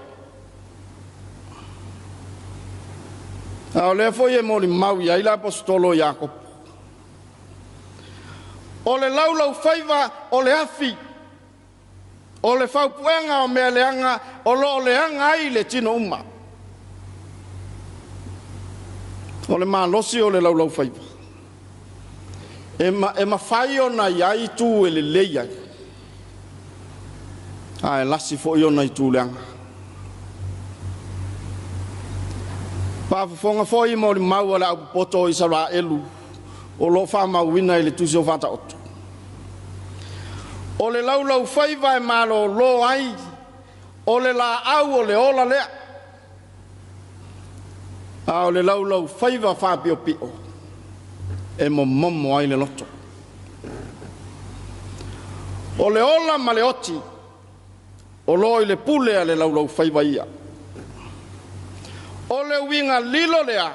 A o lea foi e molimau i ai le Aposetolo Iakopo, O le laulaufaiva o le afi, o le faupuega o mea leaga o lo o leaga ai le tino uma. O le malosi o le laulaufaiva, e, ma, e mafai ona i ai itu e lelei ai, ae lasi foi ona itu leaga. Faafofoga foi molimau a le aupopoto o Isaraelu o lo o faamauina i le tusi o Faataoto. O le laulaufaiva e malolo ai, o le laau o le ola lea. A o le laulaufaiva faapiopio, e momomo ai le loto. O le ola ma le oti, o lo o i le pule a le laulaufaiva ia. O le uiga lilo lea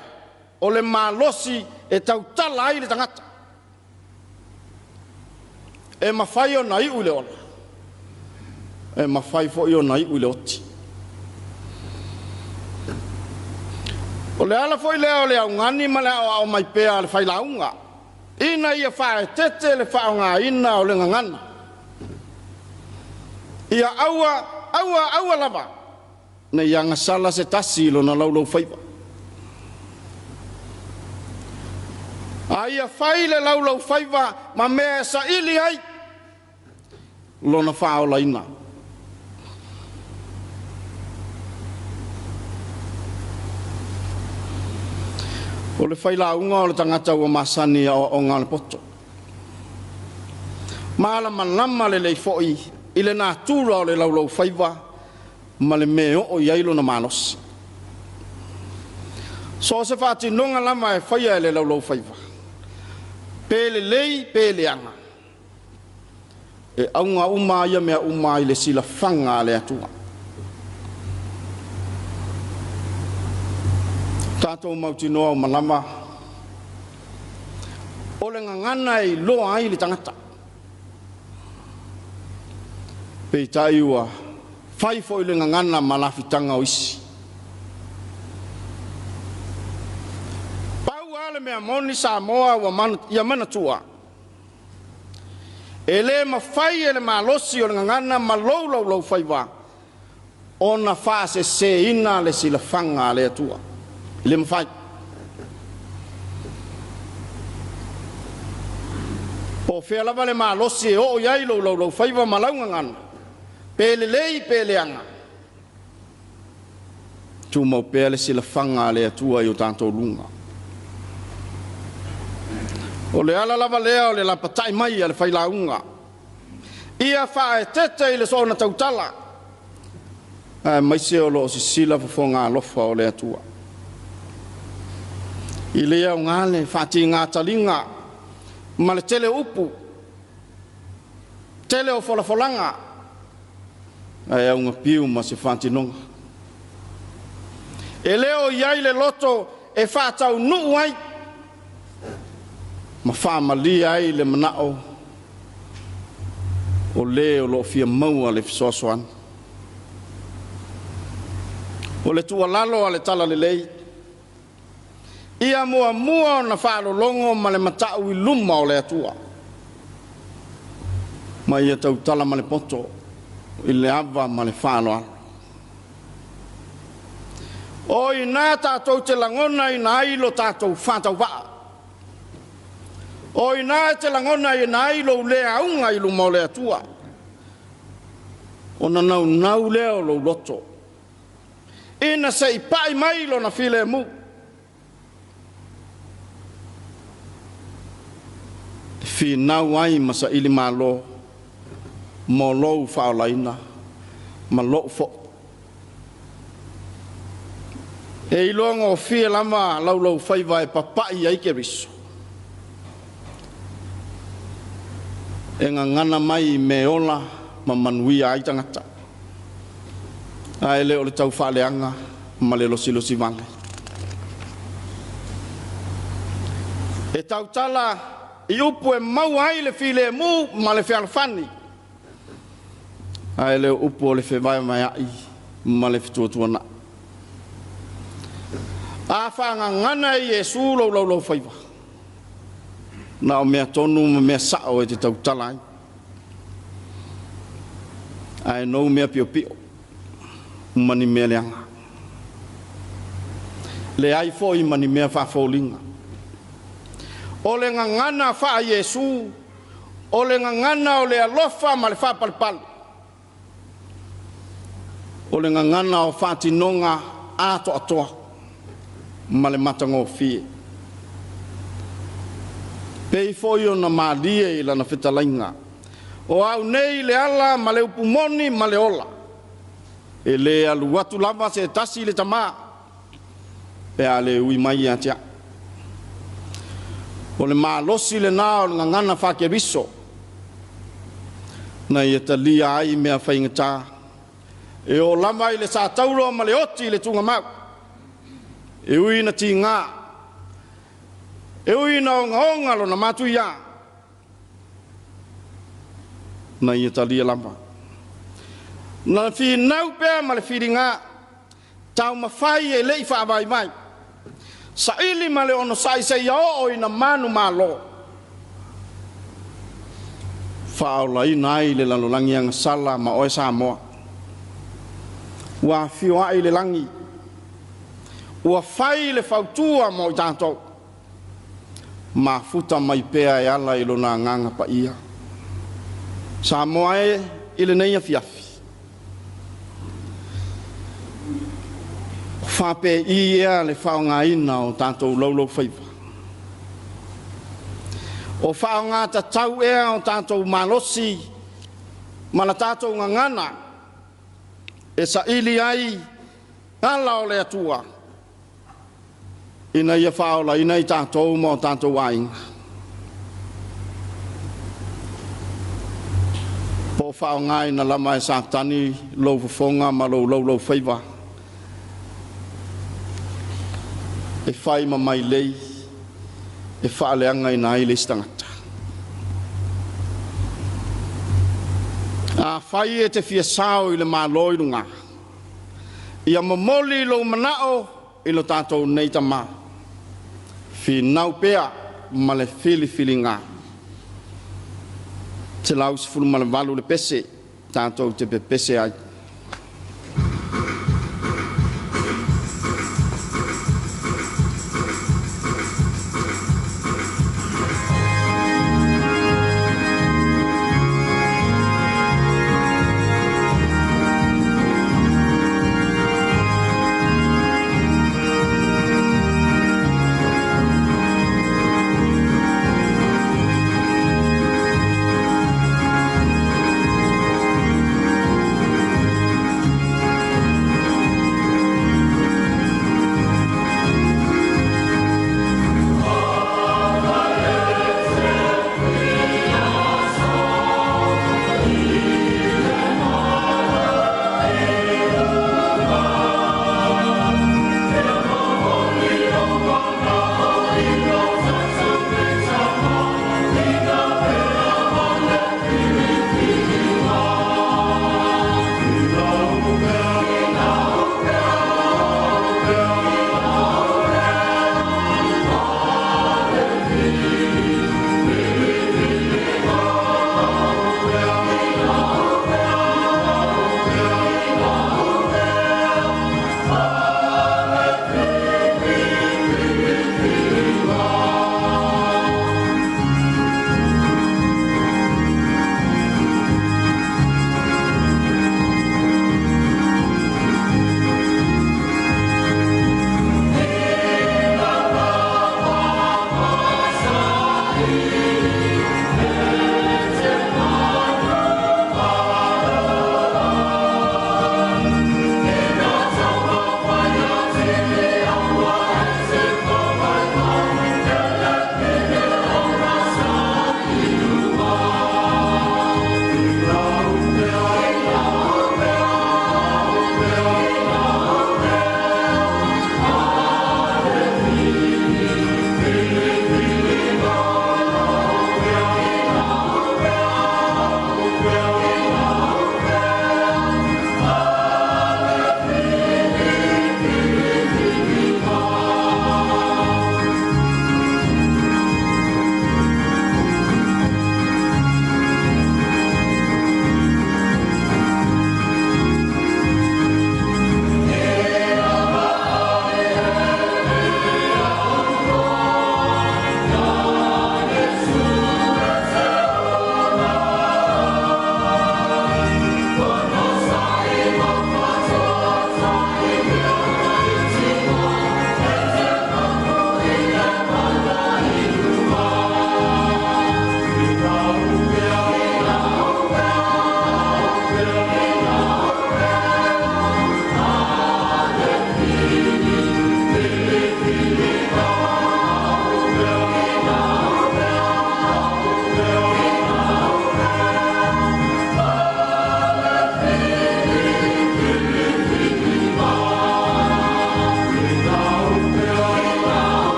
o le malosi e tautala ai le tagata. E mafai ona iu i le ola, e mafai foi ona iu i le oti. O le ala foi lea o le augani ma le aoao mai pea a le failauga, ina ia faaeteete le faaaogaina o le gagana. Ia aua, aua, aua lava ne i agasala se tasi i lona laulaufaiva. A ia fai le laulaufaiva ma mea e saili ai lona faaolaina. O le failauga o le tagata ua masani i aoaoga a le poto. Malamalama lelei foi i le natura o le laulaufaiva ma le mea e oo i ai lona malosi. So o se faatinoga lava e faia e le laulaufaiva, pe lelei pe leaga, e auga uma ia mea uma i le silafaga a le Atua. Tatou mautinoa uma lava, o le gagana e iloa ai le tagata. Peitai ua fai foi le gagana ma lafitaga o isi. Pau lava le mea moni Samoa ua man, ia manatua. E le mafai e le malosi o le gagana ma lou laulaufaiva ona faaseseina le silafaga a le Atua. E le mafai. Po o fea lava le malosi e oo i ai lou laulaufaiva ma lau gagana, pe lelei pe leaga, tumau pea le silafaga a le Atua i o tatou luga. O le ala lava lea o le lapatai mai a le failauga, ia faaeteete i le soona tautala, aemaise o lo o sisila fofoga alofa o le Atua. I le aoga le faatiga taliga ma le tele o upu, tele o folafolaga, ae augapiu ma se faatinoga. E le o i ai le loto e faataunuu ai ma faamalie ai le manao o le o lo o fia maua le fesoasoani. O le tuualalo a le Talalelei, ia muamua ona faalologo ma le matau i luma o le Atua, ma ia tautala ma le poto i le ava ma le faaaloalo. O i ina tatou te lagonaina ai lo tatou faatauvaa. O i ina e te lagonaina ai lou le auga i luma o le Atua, ona naunau lea o lou loto ina se i pai mai lona filemu. E finau ai ma saili malo mo lou faaolaina ma lou foi. E iloagofie lava laulaufaiva e papai ai Keriso, e gagana mai i mea ola ma manuia ai tagata, ae le o le taufaaleaga ma le losilosi vale. E tautala i upu e maua ai le filemu ma le fealofani, ae le o upu o le fevaevaea'i ma le fetuatuanai. A faagagana e Iesu lou laulaufaiva, na o mea tonu ma mea sa'o e te tautala ai, ae nou mea piopio ma ni mea leaga, leai foi ma ni mea faafoliga. O le gagana faa-Iesu, o le gagana o le alofa ma le faapalepale, o le gagana o faatinoga atoatoa ma le matagofie. Pei foi ona malie i lana fetalaiga, O au nei le ala ma le upu moni ma le ola, e le alu atu lava se tasi i le Tamā, pe a le ui mai ia te au. O le malosi lena o le gagana faa-Keriso, na ia talia ai mea faigata, e oo lava i le satauro ma le oti i le tugamau, e ui ina tiga, e ui ina ogaoga lona matuiā, na ia talia lava. Na finau pea ma le filiga, taumafai e le i faavaivai, saili ma le onosai seia oo ina manumalo, faaolaina ai le lalolagi agasala ma oe Samoa. Ua afioa'i i le lagi, ua fai le fautua mo i tatou, mafuta mai pea e ala i lona agaga paia. Samoa e i lenei afiafi, o faapei ea le faaaogaina o tatou laulaufaiva? O faaaoga tatau ea o tatou malosi ma la tatou gagana e saili ai ala o le Atua ina ia faaolaina i tatou ma o tatou aiga? Po o faaaogaina lava e Satani lou fofoga ma lou laulaufaiva e fai ma mailei e faaleagaina ai le isi tagata? Afai e te fia sao i le Malo i luga, ia momoli lou manao i lo tatou nei Tama, finau pea ma le filifiliga. 118 le pese tatou te pepese ai.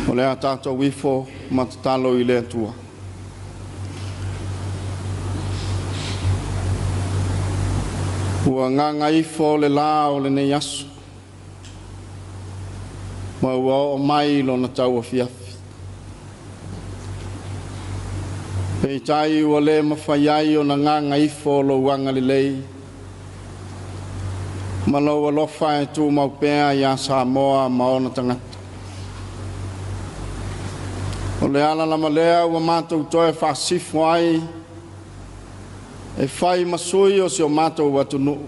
O le a tatou ifo ma tatalo i le Atua. Ua gagaifo le la o lenei aso, ma ua oo mai lona tauafiafi. Peitai ua le mafai ai ona gagaifo lou agalelei ma lou alofa e tumau pea iā Samoa ma ona tagata. O le ala lava lea ua matou toe faasifo ai e fai ma sui o si o matou atunuu,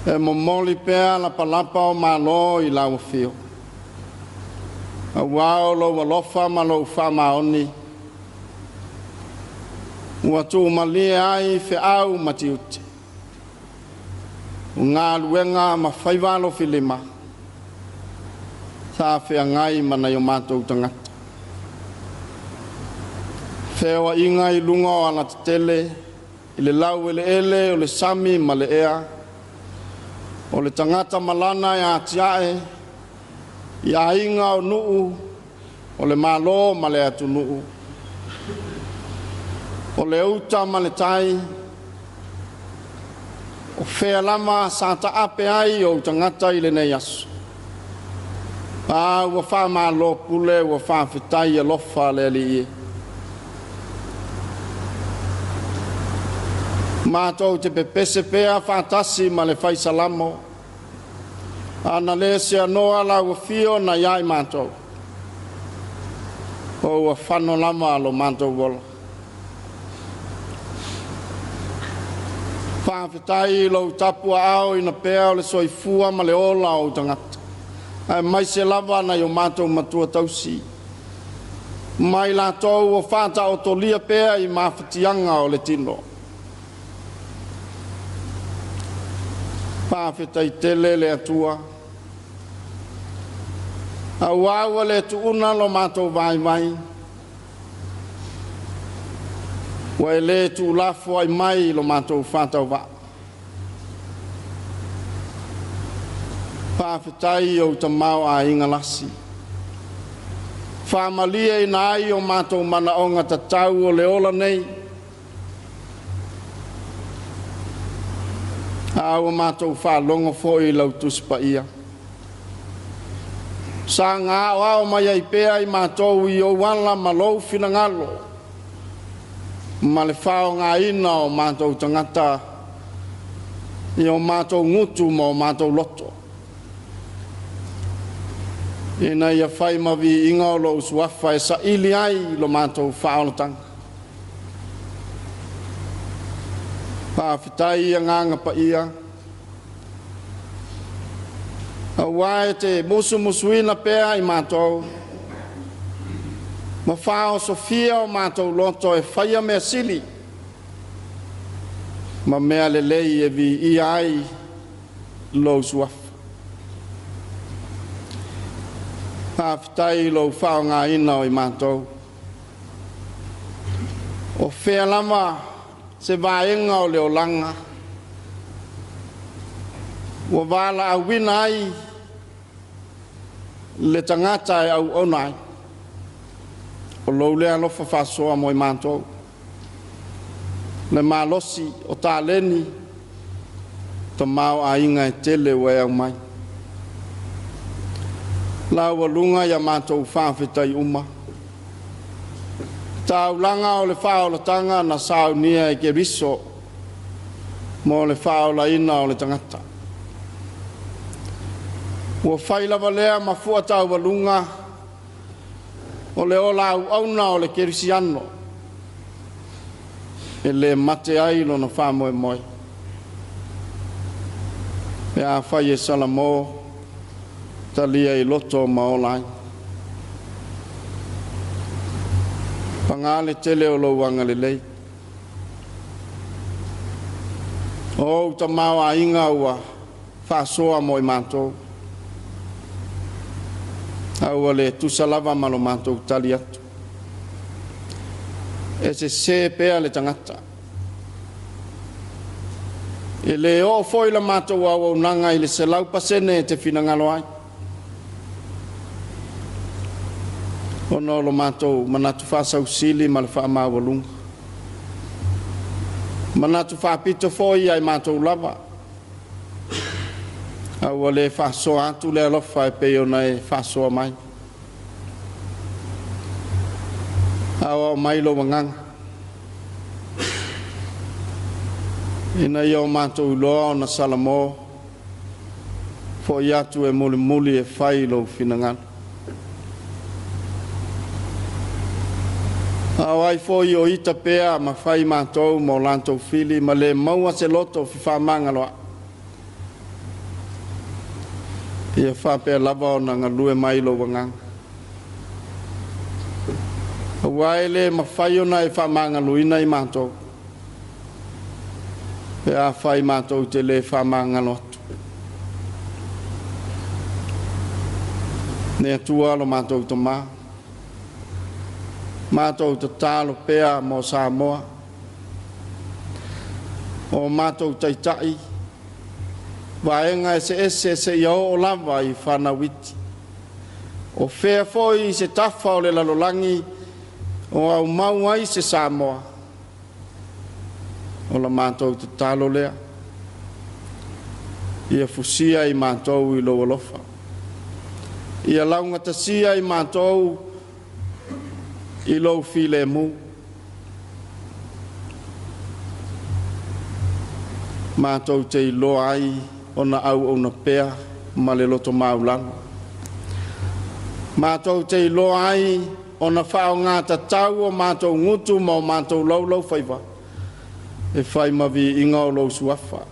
e momoli pea lapalapa o malo i lau afio, auā o lou alofa ma lou faamaoni ua tuumalie ai feau ma tiute, o galuega ma faiva alofilima sa feagai ma nai o matou tagata. Feoaiga i luga o alatetele. i le laueleele o le sami ma le ea, o le tagata malana e atiae i aiga o nuu, o le Malo ma le atunuu, o le uta ma le tai, o fea lava sa taape ai ou tagata i lenei aso. A ua faamalo pule, ua faafetai alofa le Alii e. Matou te pepese pea faatasi ma le fai Salamo, ana le seanoa lau afio na ia i matou, o ua fano lava lo matou ola. Faafetai i lou tapuaao ina pea o le soifua ma le ola o ou tagata, aemaise lava nai o matou matua tausi, mai latou o faataotolia pea i mafatiaga o le tino. Faafetai tele le Atua, auā ua le tuuna lo matou vaivai, ua e le tuulafoai mai lo matou faatauvaa. Faafetai i ou tamaoaiga lasi, faamalieina ai o matou manaoga tatau o le ola nei, a ua matou faalogo foi i lau Tusi Paia, saga aoao mai ai pea i matou i ou ala ma lou finagalo, ma le faaaogaina o matou tagata i o matou gutu ma o matou loto, ina ia fai ma viiga o lou suafa e saili ai lo matou faaolataga. Faafetai i Agaga Paia, auā e te musumusuina pea i matou ma faaosofia o matou loto e faia mea sili ma mea lelei e viia ai lou suafa. Faafetai i lou faaaogaina o i matou. O fea lava se vaega o le olaga ua valaauina ai le tagata e auauna ai, o lou lea alofa faasoa mo i matou, le malosi o taleni tamaoaiga e tele ua e aumai. Laualuga ia matou faafetai uma. Taulaga o le faaolataga na saunia e Keriso mo le faaolaina o le tagata. Ua fai lava lea ma fua taualuga o le ola auauna o le kerisiano e le mate ai lona faamoemoe. Pe afai e salamo, talia i loto ma ola ai. Paga le tele o lou agalelei. O ou tamaoaiga ua faasoa mo i matou, a ua le tusa lava ma lo matou tali atu. E sesē pea le tagata. E le oo foi la matou auaunaga i le 100% e te finagalo ai, ona o lo matou manatu faasausili ma le faamaualuga. Manatu faapito foi ia i matou lava, a ua le faasoa atu le alofa e pei ona e faasoa mai. Aoao mai lou agaga, ina ia o matou iloa ona salamo, foi atu e mulimuli e fai lou finagalo. A o ai foi o ita pea ma fai matou ma o latou fili ma le maua se loto fefaamagaloai, ia faapea lava ona galue mai lou agaga. Auā e le mafai ona e faamagaloina i matou, pe afai matou te le faamagalo atu. Le Atua lo matou Tamā, matou tatalo pea mo Samoa. O matou taitai, vaega eseese seia oo lava i fanau iti. O fea foi se tafa o le lalolagi o aumau ai se Samoa, o la matou tatalo lea, ia fusia i matou i lou alofa, ia laugatasia i matou i lou filemu. Matou te iloa ai ona auauna pea ma le loto maualalo. Matou te iloa ai ona faaaoga tatau o matou gutu ma o matou laulaufaiva e fai ma viiga o lou suafa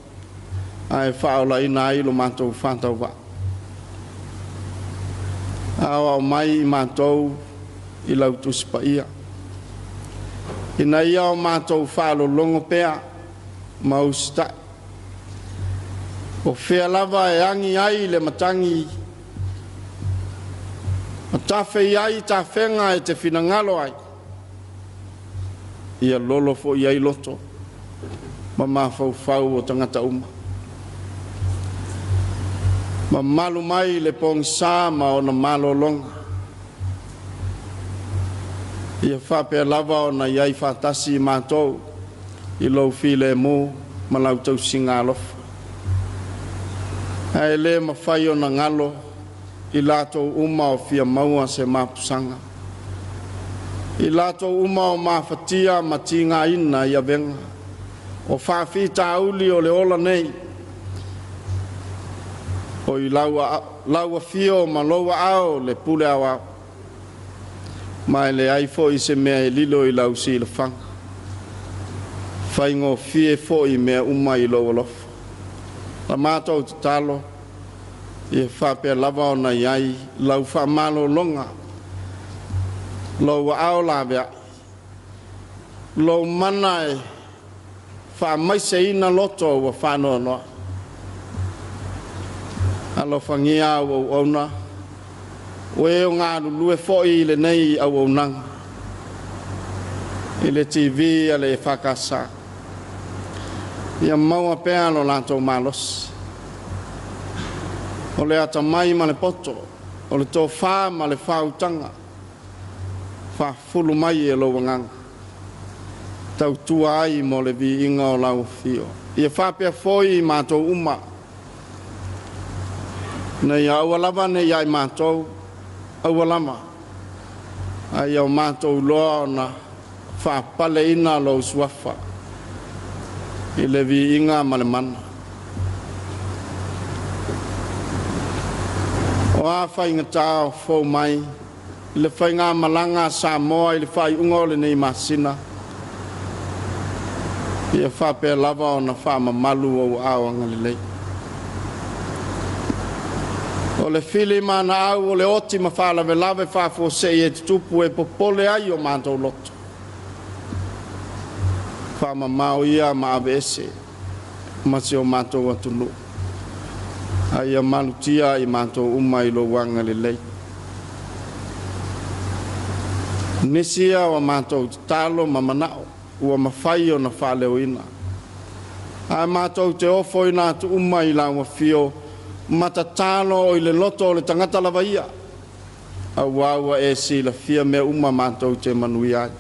ae faaolaina ai lo matou faatauvaa. Aoao mai i matou i lau Tusi Paia, ina ia o matou faalologo pea ma usitai. O fea lava e agi ai le matagi ma tafe i ai tafega e te finagalo ai, ia lolo foi ai loto ma mafaufau o tagata uma. Mamalu mai le pogisa ma ona malologa, ia faapea lava ona i ai faatasi i matou i lou filemu ma lau tausiga alofa. Ae le mafai ona galo i latou uma o fia maua se mapusaga, i latou uma o mafatia ma tigaina i avega o faafitauli o le ola nei, o i lau afio ma lou aao le pule aoao, ma e leai foi se mea e lilo i lau silafaga. Faigofie foi mea uma i lou alofa. La matou tatalo, ia faapea lava ona i ai lau faamalologa, lou aao laveai, lou mana e faamaiseina loto ua faanoanoa. Alofagia au auauna, o e o galulue foi i lenei auaunaga i le TV a le EFKS. Ia maua pea lo latou malosi, o le atamai ma le poto, o le tofa ma le faautaga, faafulu mai e lou agaga, tautua ai mo le viiga o lau afio. Ia faapea foi i matou uma, ina ia aua lava ne i a i matou, aua lava, a ia o matou iloa ona faapaleina lou suafa i le viiga ma le mana. O a faigata o fou mai i le faigamalaga a Samoa i le faaiuga o lenei masina, ia faapea lava ona faamamalu ou aao agalelei. O le filimanaau o le oti ma faalavelave faafuasei e tutupu e popole ai o matou loto, faamamao ia ma aveese ma si o matou atunuu, a ia malutia i matou uma i lou agalelei. Nisi ia o matou tatalo ma manao ua mafai ona faaleoina, ae matou te ofoina atu uma i lau afio ma tatalo o i le loto o le tagata lava ia, aua ua e silafia mea uma matou te manuia ai.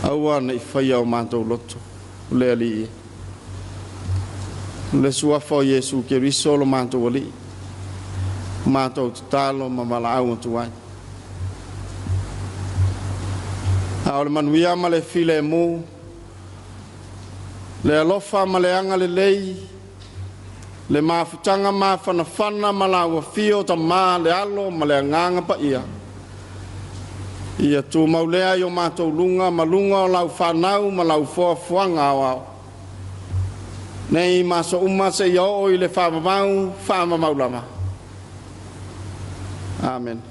Aua ne i faia o matou loto le Alii e. Le suafa o Iesu Keriso lo matou Alii, matou tatalo ma valaau atu ai. A o le manuia ma le filemu, le alofa ma le agalelei, le mafutaga mafanafana ma lau afio Tama le Alo ma le Agaga Paia, ia tumau lea i o matou luga ma luga o lau fanau ma lau foafoaga aoao, nei ma aso uma seia oo i le faavavau faavavau lava. Amene.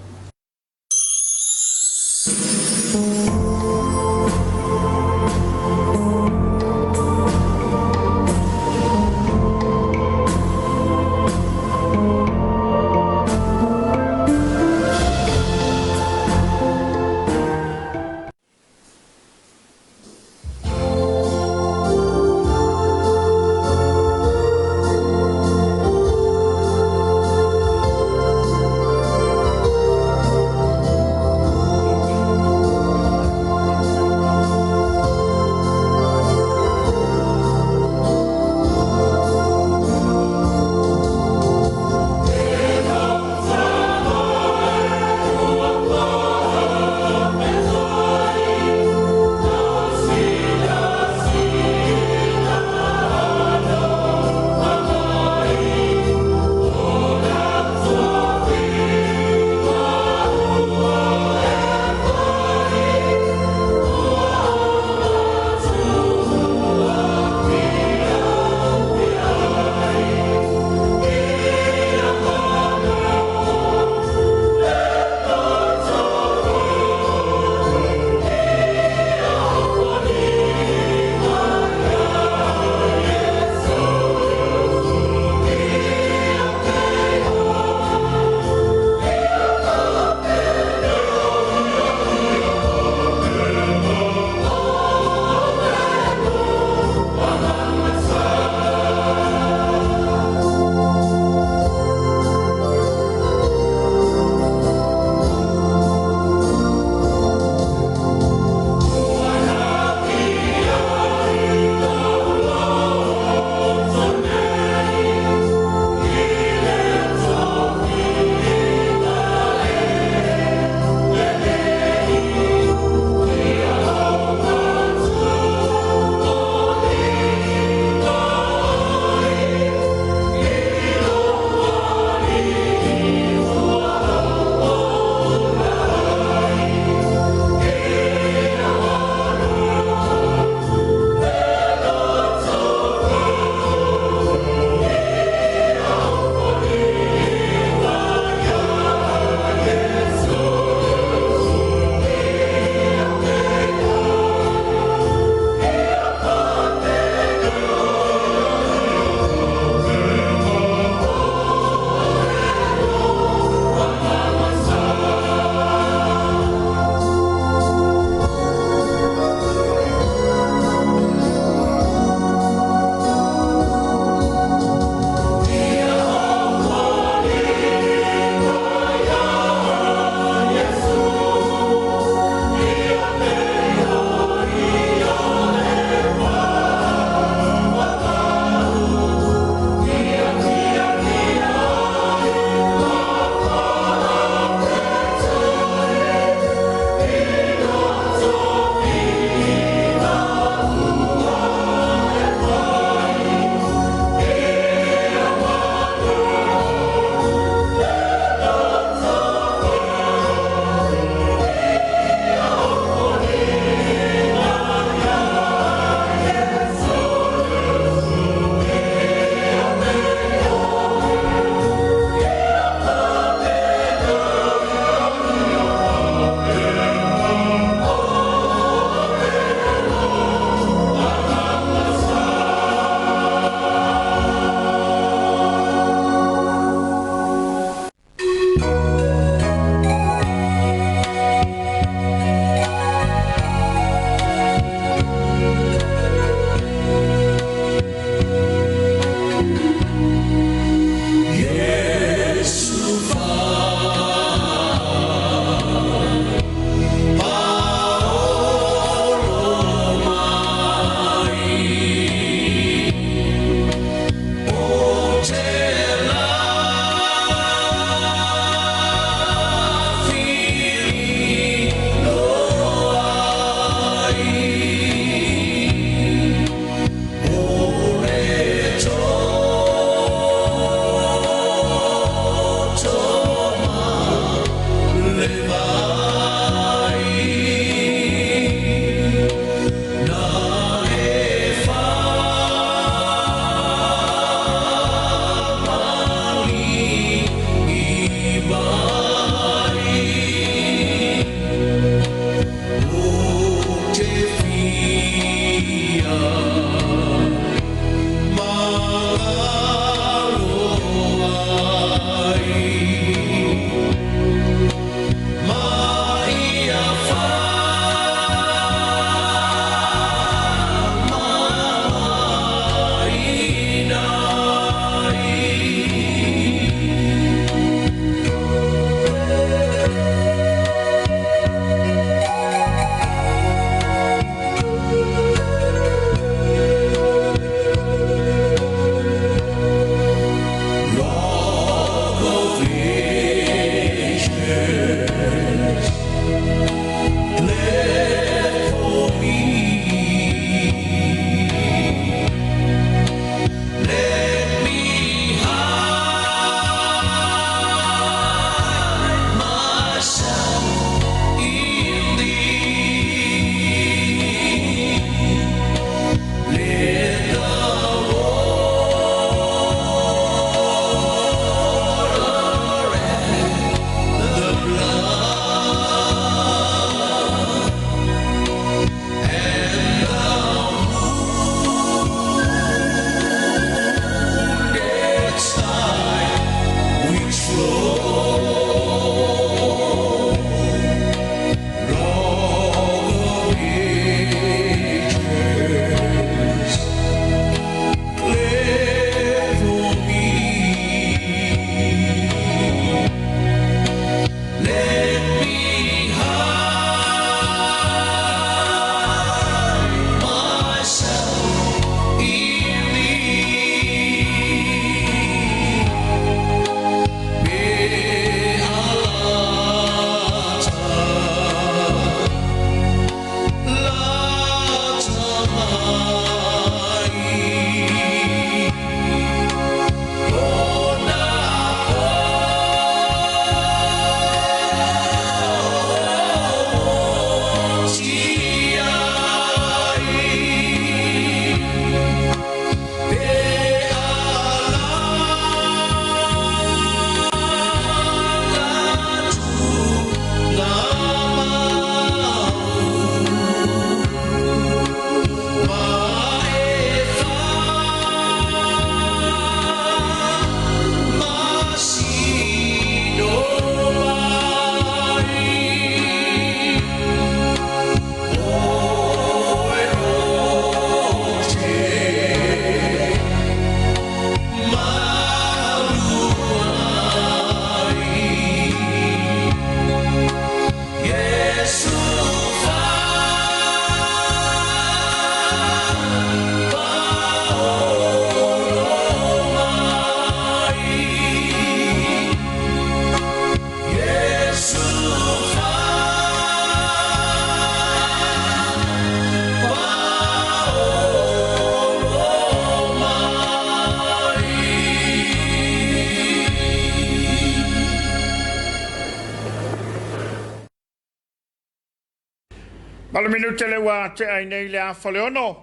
minute lea ua tea ai nei le afa o le 6,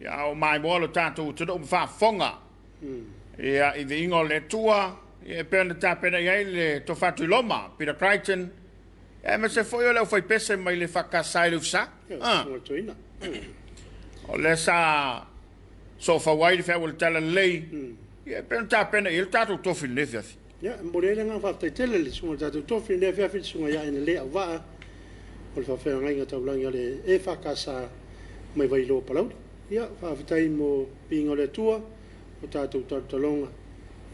ia a o maimoa lo tatou atunuu ma faafofoga. Ia, i viiga o le Atua, ia e pei ona tapena i ai le Tofa Tuiloma, Peter Crichton, ia aemaise foi o le aufaipese mai le EFKS i Leufisa. Ah. O lea sa soofau ai le feau o le Talalelei, ia e pei ona tapena i ai le tatou tofi i lenei afiafi. Ia, e momoli ai le agaga faafetai tele i le susuga i le tatou tofi i lenei afiafi, le susuga ia Enele Auvaa o le faafeagaiga taulagi a le EFKS mai Vailoa Palauli. Ia, faafetai mo viiga o le Atua, o tatou talotaloga,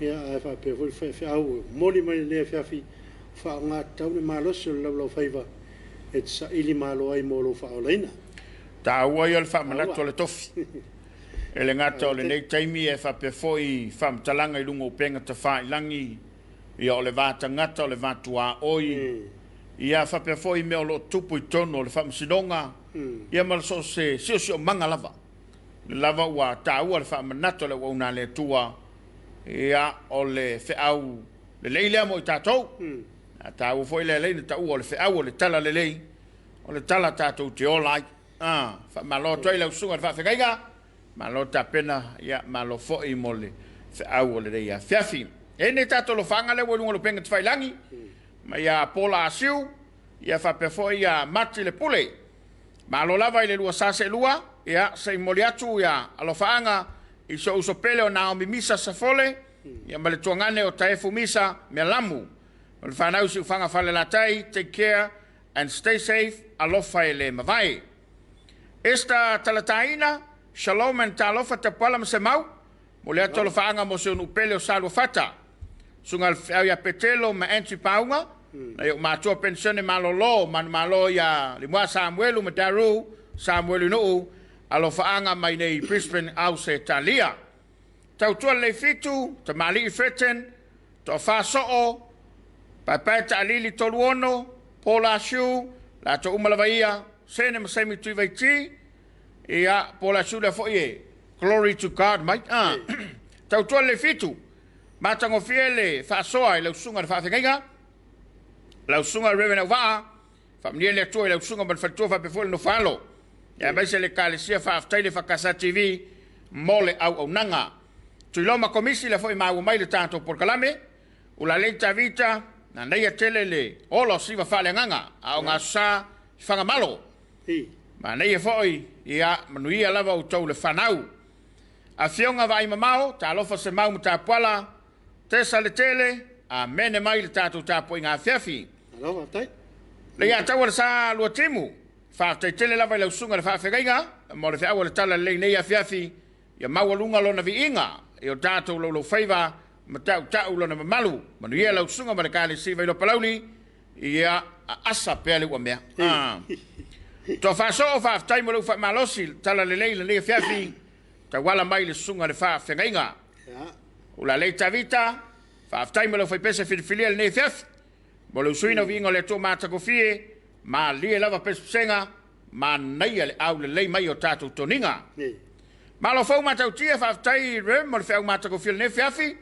ia ae faapea foi le faifeau e momoli mai lenei afiafi, faaaoga tatau le malosi o le laulaufaiva e te saili malo ai mo lou faaolaina. Taua ia o le faamanatu o le tofi. E le gata o lenei taimi ae faapea foi faamatalaga i luga o upega tafailagi, ia o le va tagata, o le va tuaoi, ia faapea foi mea o lo o tupu i totonu o le faamasinoga, ia ma so o se siosiomaga lava. O lea lava ua taua le faamanatu a le auauna a le Atua, ia o le feau lelei lea mo i tatou. A taua foi le alai na taua o le feau o le tala lelei, o le tala tatou te ola ai. A, faamalo atu ai lau susuga i le faafegaiga, malo tapena, ia malo foi mo le feau o lenei afiafi. E i ai nei tatou alofaga lea ua i luga o le upega tafailagi, mai ia Paula Asiu, ia faapea foi ia Mati Le Pule. Malo lava i le lua sa seelua, ia se i momoli atu ia alofaaga i si ou uso pele o Naomi Misa Safole, ia ma le tuagane o Taefu Misa Mealamu. O le fanau i Siufaga Falelatai, take care and stay safe, alofa e le mavae. Esther Talataina, Shalom and talofa Tapuala ma Semau, mo le atu alofaaga mo si ou nuu pele o Saluafata. Susuga i le Feau ia Petelo ma Angie Pauga, nai ou matua penisione malolo, manumalo ia Limua Samuelu ma Daru Samuelu Nuu, alofaaga mai nei Brisbane, Ausetalia. Tautua Lelei Fitu, Tamalii Fretton, Toafa Soo, Paepae Taalili 36, Paul Asiu, latou uma lava ia, Sene ma Saimi Tuivaiti, ia, Paul Asiu lea foi e Glory to God mai. Ah. Tautua Lelei Fitu, matagofie le faasoa i lau susuga i le faafegaiga, lau susuga Reverend Auvaa, faamanuia le Atua i lau susuga ma le faletua faapea foi le nofo-alo. Ia aemaise le Ekalesia faafetai le EFKS TV mo le auaunaga. Tuiloma Komisi lea foi maua mai le tatou polokalame. Ulalei Tavita, nanaia tele le ola o siva faaleagaga a o gasosa i Fagamalo. Manaia foi, ia manuia lava outou le fanau. Afioga vaai mamao, talofa Semau ma Tapuala, Tesa le tele, amene mai le tatou tapuaiga afiafi. Malo faafetai. Le ia taua le sa Luatimu, faafetai tele lava i lau susuga i le faafegaiga mo le feau o le tala lelei nei afiafi, ia maualuga lona viiga i o tatou laulaufaiva ma tautau lona mamalu. Manuia lau susuga ma le Ekalesia Vailoa Palauli, ia aasa pea le uamea. Ah. Toa faasoo, faafetai mo le ufaamalosi, le tala lelei lenei afiafi, tauala mai le susuga i le faafegaiga. Ulalei Tavita, faafetai mo le aufaipese filifilia lenei afiafi, mo le usuina o viiga o le Atua matagofie, malie lava pesepesega, manaia le aulelei mai o tatou toniga. Malo fou matautia, faafetai Rem mo le feau matagofie lenei afiafi,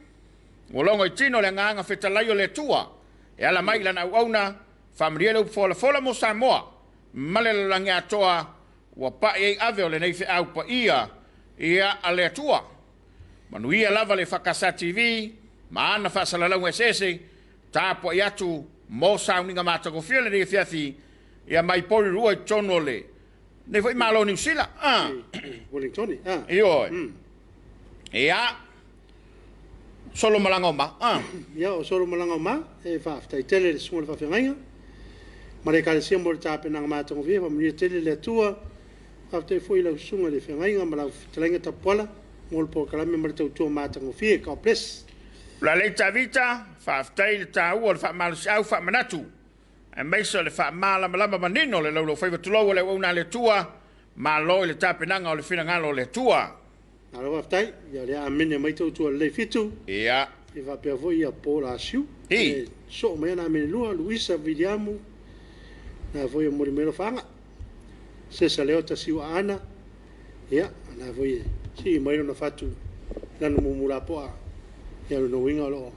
ua logo i tino le agaga fetalai o le Atua, e ala mai i lana auauna, faamanuia le upu folafola mo Samoa, ma le lalolagi atoa, ua pai ai ave o lenei feau paia ia a le Atua. Manuia lava le EFKS TV ma ana faasalalauga eseese, tapuai atu mo sauniga matagofie lenei afiafi ia mai Porirua i totonu o le nei foi Malo o Niu Sila. Ah. Wellingtoni. Ah. Ioe. Ia. Solo malaga o ma. Ah. Ia, o solo malaga o ma, e faafetai tele i le susuga i le faafeagaiga ma le Ekalesia mo le tapenaga matagofie, faamanuia tele le Atua. Faafetai foi i lau susuga i le feagaiga ma lau fetalaiga Tapuala mo le polokalame ma le tautua matagofie. God bless. Lalei Tavita, faafetai i le taua o le faamalosiau faamanatu, aemaise o le faamalamalama manino o le laulaufaiva tulou o le auauna a le Atua, malo i le tapenaga o le finagalo o le Atua. Malo faafetai. Ia o lea amene mai tautua lelei Fitu. Ia. E faapea foi ia Paul Asiu. I. E soo mai ana amene lua, Luisa Viliamu, na foi e momoli mai alofaaga. Sesa Leota Siuaana, ia, na foi e sii mai lona fatu lanu mumu lapoa. Ia lona uiga o lo o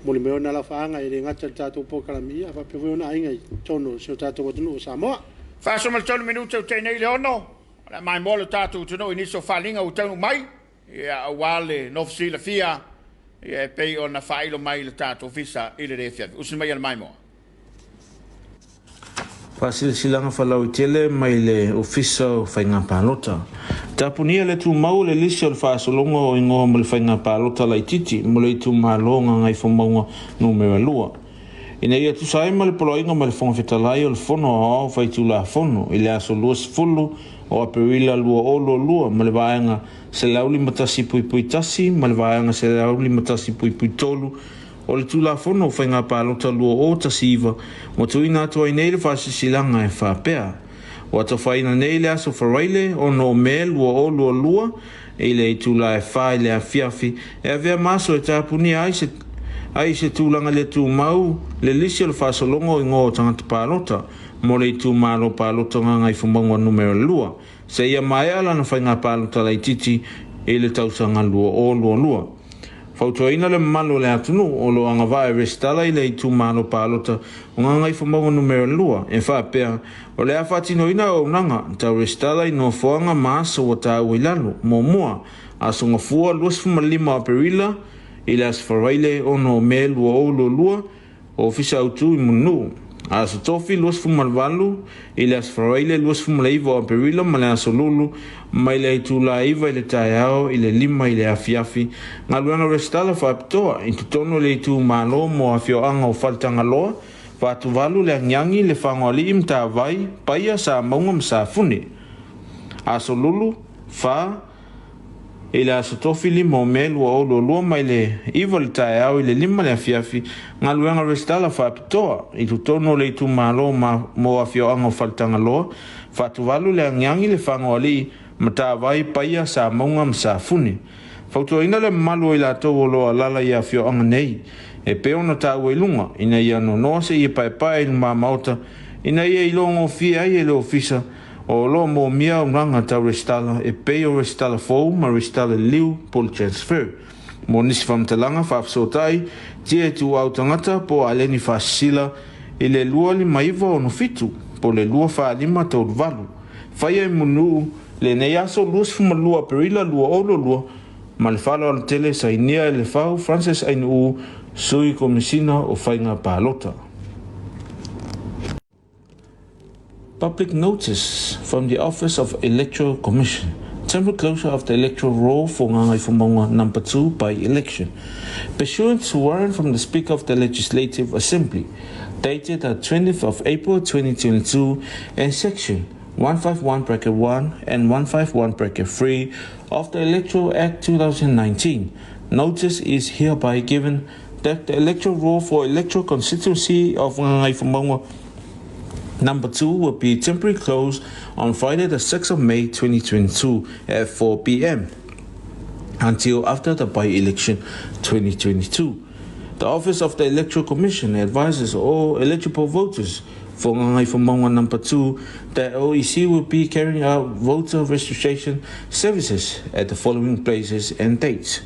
momoli mai ona alofaaga e le gata i le tatou polokalame, ia faapea foi ona aiga i totonu o si o tatou atunuu o Samoa. 43 minute ua tea nei le 6, o le a maimoa lo tatou atunuu i nisi o faaaliga ua taunuu mai, ia, aua le nofo silafia, ia, e pei ona faailo mai i le tatou Ofisa i lenei afiafi. Usi mai le maimoa. Faasilasilaga faalauaitele mai le Ofisa o Faiga Palota. Tapunia le tumau o le lisi o le faasologa o igoa mo le Faiga Palota Laitiiti mo le itumalo Gagaifomauga Numera 2. Ina ia tusa ai ma le poloaiga ma le Fofoga Fetalai o le Fono Aoao Faitulafono i le aso 20 o Aperila 2022 ma le Vaega 151.1 ma le Vaega 151.3 o le Tulafono o Faiga Palota 2019, ua tuuina atu ai nei le faasilasilaga e faapea, Ua atofaina nei le aso Faraile 6 o Me 2022 i le itula e 4 i le afiafi e avea ma aso e tapunia ai se ai i se tulaga le tumau le lisi o le faasologa o igoa o tagata palota mo le itumalo palota o Gagaifomauga Numera 2 seia maea lana faiga palota laitiiti i le tausaga 2022. Fautuaina le mamalu o le atunuu o lo o agavaa e resitala i le itumalo palota o Gagaifomauga Numera 2 e faapea, o le a faatinoina auaunaga tau resitala i nofoaga ma aso ua taua i lalo, muamua, Aso Gafua 25 o Aperila i le Aso Faraile 6 o Me 2022, Ofisa Autu i Mulinuu. Aso Tofi 28 i le Aso Faraile 29 o Aperila ma le Aso Lulu mai le itula 9 i le taeao i le 5 i le afiafi. Galuega Resitala Faapitoa i totonu o le itumalo mo afioaga o Faletagaloa, Fatuvalu, Leagiagi, Lefagoalii, Matavai, Paia, Samauga ma Safune. Aso Lulu, 4, I le aso Tofi 5 o Me 2022 mai le 9 i le taeao i le 5 i le afiafi, galuega resitala faapitoa i totonu o le itumalo ma mo afioaga o Faletagaloa, Fatuvalu, Leagiagi, Lefagoalii, Matavai, Paia, Samauga ma Safune. Fautuaina le mamalu o i latou o lo o alaala i afioaga nei, e pei ona taua i luga, ina ia nonoa seia paepae i lumamaota ina ia iloagofie ai e le Ofisa O lo o moomia auaunaga tau resitala e pei o resitala fou ma resitala liliu po o le transfer. Mo nisi faamatalaga faafesootai, tia ituau tagata po o aleni faasisila i le 25967 po o le 24538. Faia i Mulinuu lenei aso 22 Aperila 2022 ma le faaaloalo tele sainia e Lefau Francis Ainuu, Sui Komesina o Faiga Palota. Public notice from the Office of Electoral Commission. Temporary closure of the electoral roll for Gagaifomauga Number 2 by election. Pursuant to warrant from the Speaker of the Legislative Assembly, dated the 20th of April 2022, and Section 151 bracket 1 and 151 bracket 3 of the Electoral Act 2019, notice is hereby given that the electoral roll for electoral constituency of Gagaifomauga Number 2 will be temporarily closed on Friday the 6th of May 2022 at 4 p.m. until after the by-election 2022. The Office of the Electoral Commission advises all eligible voters for Gagaifomauga Number 2 that OEC will be carrying out voter registration services at the following places and dates.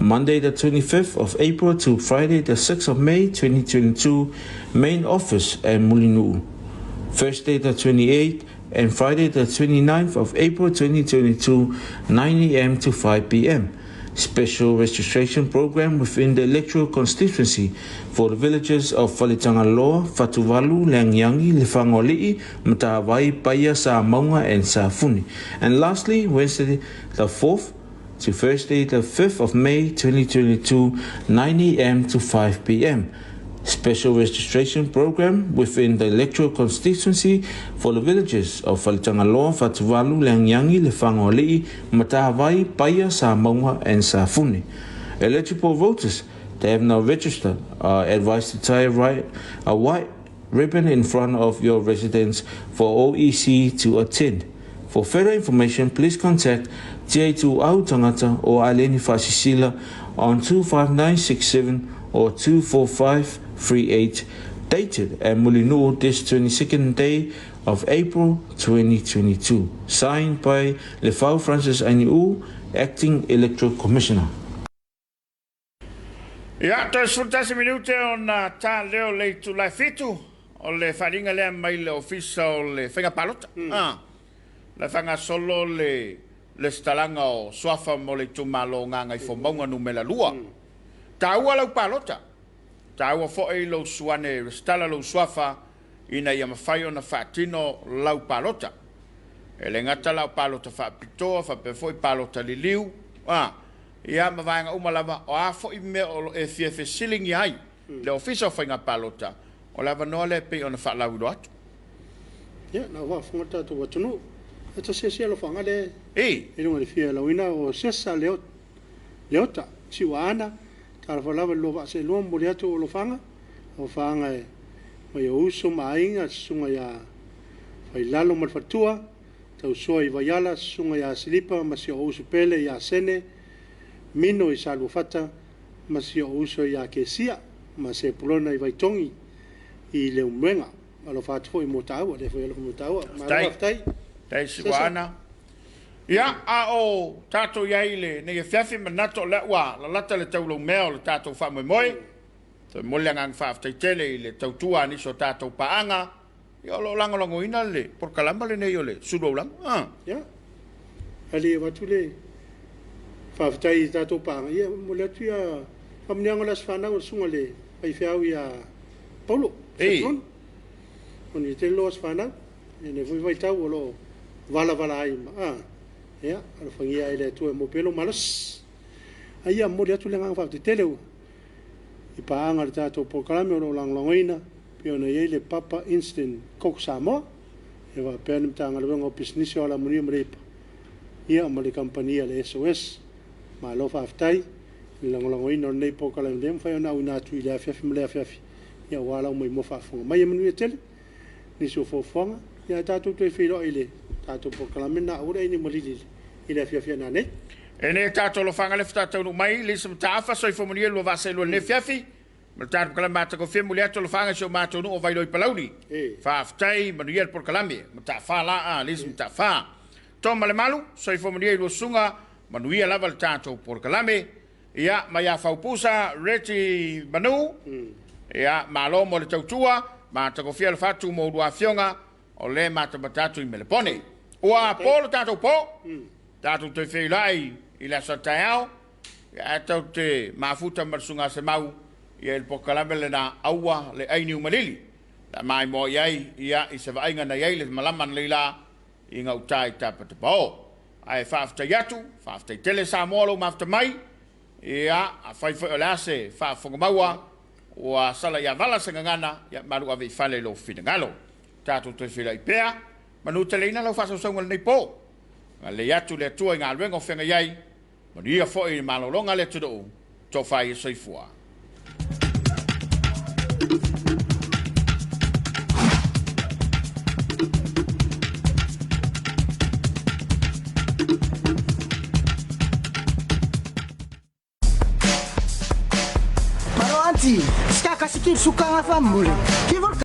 Monday the 25th of April to Friday the 6th of May 2022, main office at Mulinuu. Thursday the 28th and Friday the 29th of April 2022, 9 a.m. to 5 p.m. Special registration program within the electoral constituency for the villages of Faletagaloa, Fatuvalu, Leagiagi, Lefagoalii, Matavai, Paia, Samauga and Safune. And lastly, Wednesday the 4th to Thursday the 5th of May 2022, 9 a.m. to 5 p.m. Special registration program within the electoral constituency for the villages of Faletagaloa, Fatuvalu, Leagiagi, Lefagoalii, Matavai, Paia, Samauga and Safune. Eligible voters that have not registered are advised to tie right, a white ribbon in front of your residence for OEC to attend. For further information, please contact J2 Au Tangata or Aleni Fasisila on 25967 or 24538, dated at Mulinuu this 22nd day of April 2022. Signed by Lefau Francis Ainiu, Acting Electoral Commissioner. Ia, toe 11 minute ona ta leo le itula e fitu. O le faaaliga lea mai le Ofisa o le Faiga Palota. A, le faagasolo le lesitalaga o suafa mo le itumalo o Gagaifomauga Numera 2. Taua lau palota, taua foi lou suane e resitala lou suafa ina ia mafai ona faatino lau palota. E le gata la o palota faapitoa, faapea foi palota liliu, a, ia ma vaega uma lava, o a foi mea o lo e fia fesiligia ai le Ofisa o Faiga Palota, o le avanoa lea e pei ona faalauiloa atu. Ia, na ua faafofoga le tatou atunuu. E tasi alofaga le I. I luga i le fia lauina o Sesa Leota, Siuaana, talofa lava i le lua vaa seelua, momoli atu ou alofaga, alofaga e mai ou uso ma aiga, susuga ia Failalo ma le faletua, Tausoa i Vaiala, susuga ia Silipa ma si ou uso pele ia Sene, Mino i Saluafata ma si ou uso ia Kesia ma Sepulona i Vaitogi i Leumuega. Alofa atu foi mo taua, lea foi alofa mo taua. Malo faafetai. Faafetai Siuaana. Ia, a o tatou i ai i lenei afiafi, manatu o lea ua lalata le taulaumea o le tatou faamoemoe. Toe momoli le agaga faafetai tele i le tautua a nisi o tatou paaga, ia o lo o lagolagoina le polokalama lenei o le Sulu Aulaga. Ah. Ia, ali e avatu le faafetai i tatou paaga, ia momoli atu ia faamanuiaga o le aso fanau a le susuga i le faifeau ia Paulo Sepulona. Manuia tele lou aso fanau. I lenei foi vaitau o lo o valavala ai ma, ah, ia, alofagia e le Atua e maua pea lou malosi. A ia momoli atu le agaga faafetai tele i paaga o le tatou polokalame o lo o lagolagoina pei ona i ai le Papa Instant Coke Samoa, e faapea le Matagaluega o Pisinisi o Alamanuia ma Leipa, ia ma le kamupani a le SOS. Malo faafetai i le lagolagoina o lenei polokalame lea mafai ona auina atu i le afiafi ma le afiafi, ia aua lau maimoa faafofoga mai. Ia manuia tele nisi o fuafuaga, ia ae tatou toe feiloai i le tatou polokalame lena, aua le aini malili i le afiafi a nanei. E nei tatou alofaga le faatoa taunuu mai Lisa Mataafa, soifua manuia lua vaa seelua i lenei afiafi ma le tatou polokalame matagofie. Momoli atu alofaga i si o matou nuu o Vailoa i Palauli. Faafetai, manuia le polokalame. Mataafa la a Lisa Mataafa. Toma le malu, soifua manuia i lua susuga, manuia lava le tatou polokalame. Ia, mai ia Faupusa, Reti Manu, ia, malo mo le tautua, matagofie le fatu mo lua afioga, o le matamata atu i Melepone. Ua po le tatou po, tatou toe feiloai i le aso a taeao, ia, ae tatou te mafuta ma le susuga a Semau, ia, i le polokalame lena, aua le ai niu malili. Le a maimoa i ai, ia, i se vaaiga na i ai le malama na leila i gauta i Tapatapao. Ae faafetai atu, faafetai tele Samoa lou mafuta mai. Ia, afai foi o le a se faafofoga maua, ua sala ia vala se gagana, ia malu ave i fale i lou finagalo. Tatou toe feiloai pea, manuteleina lau faasausauga i lenei po. Agalelei atu le Atua i galuega o feagai ai, manuia foi i malologa a le atunuu, tofa ia soifua.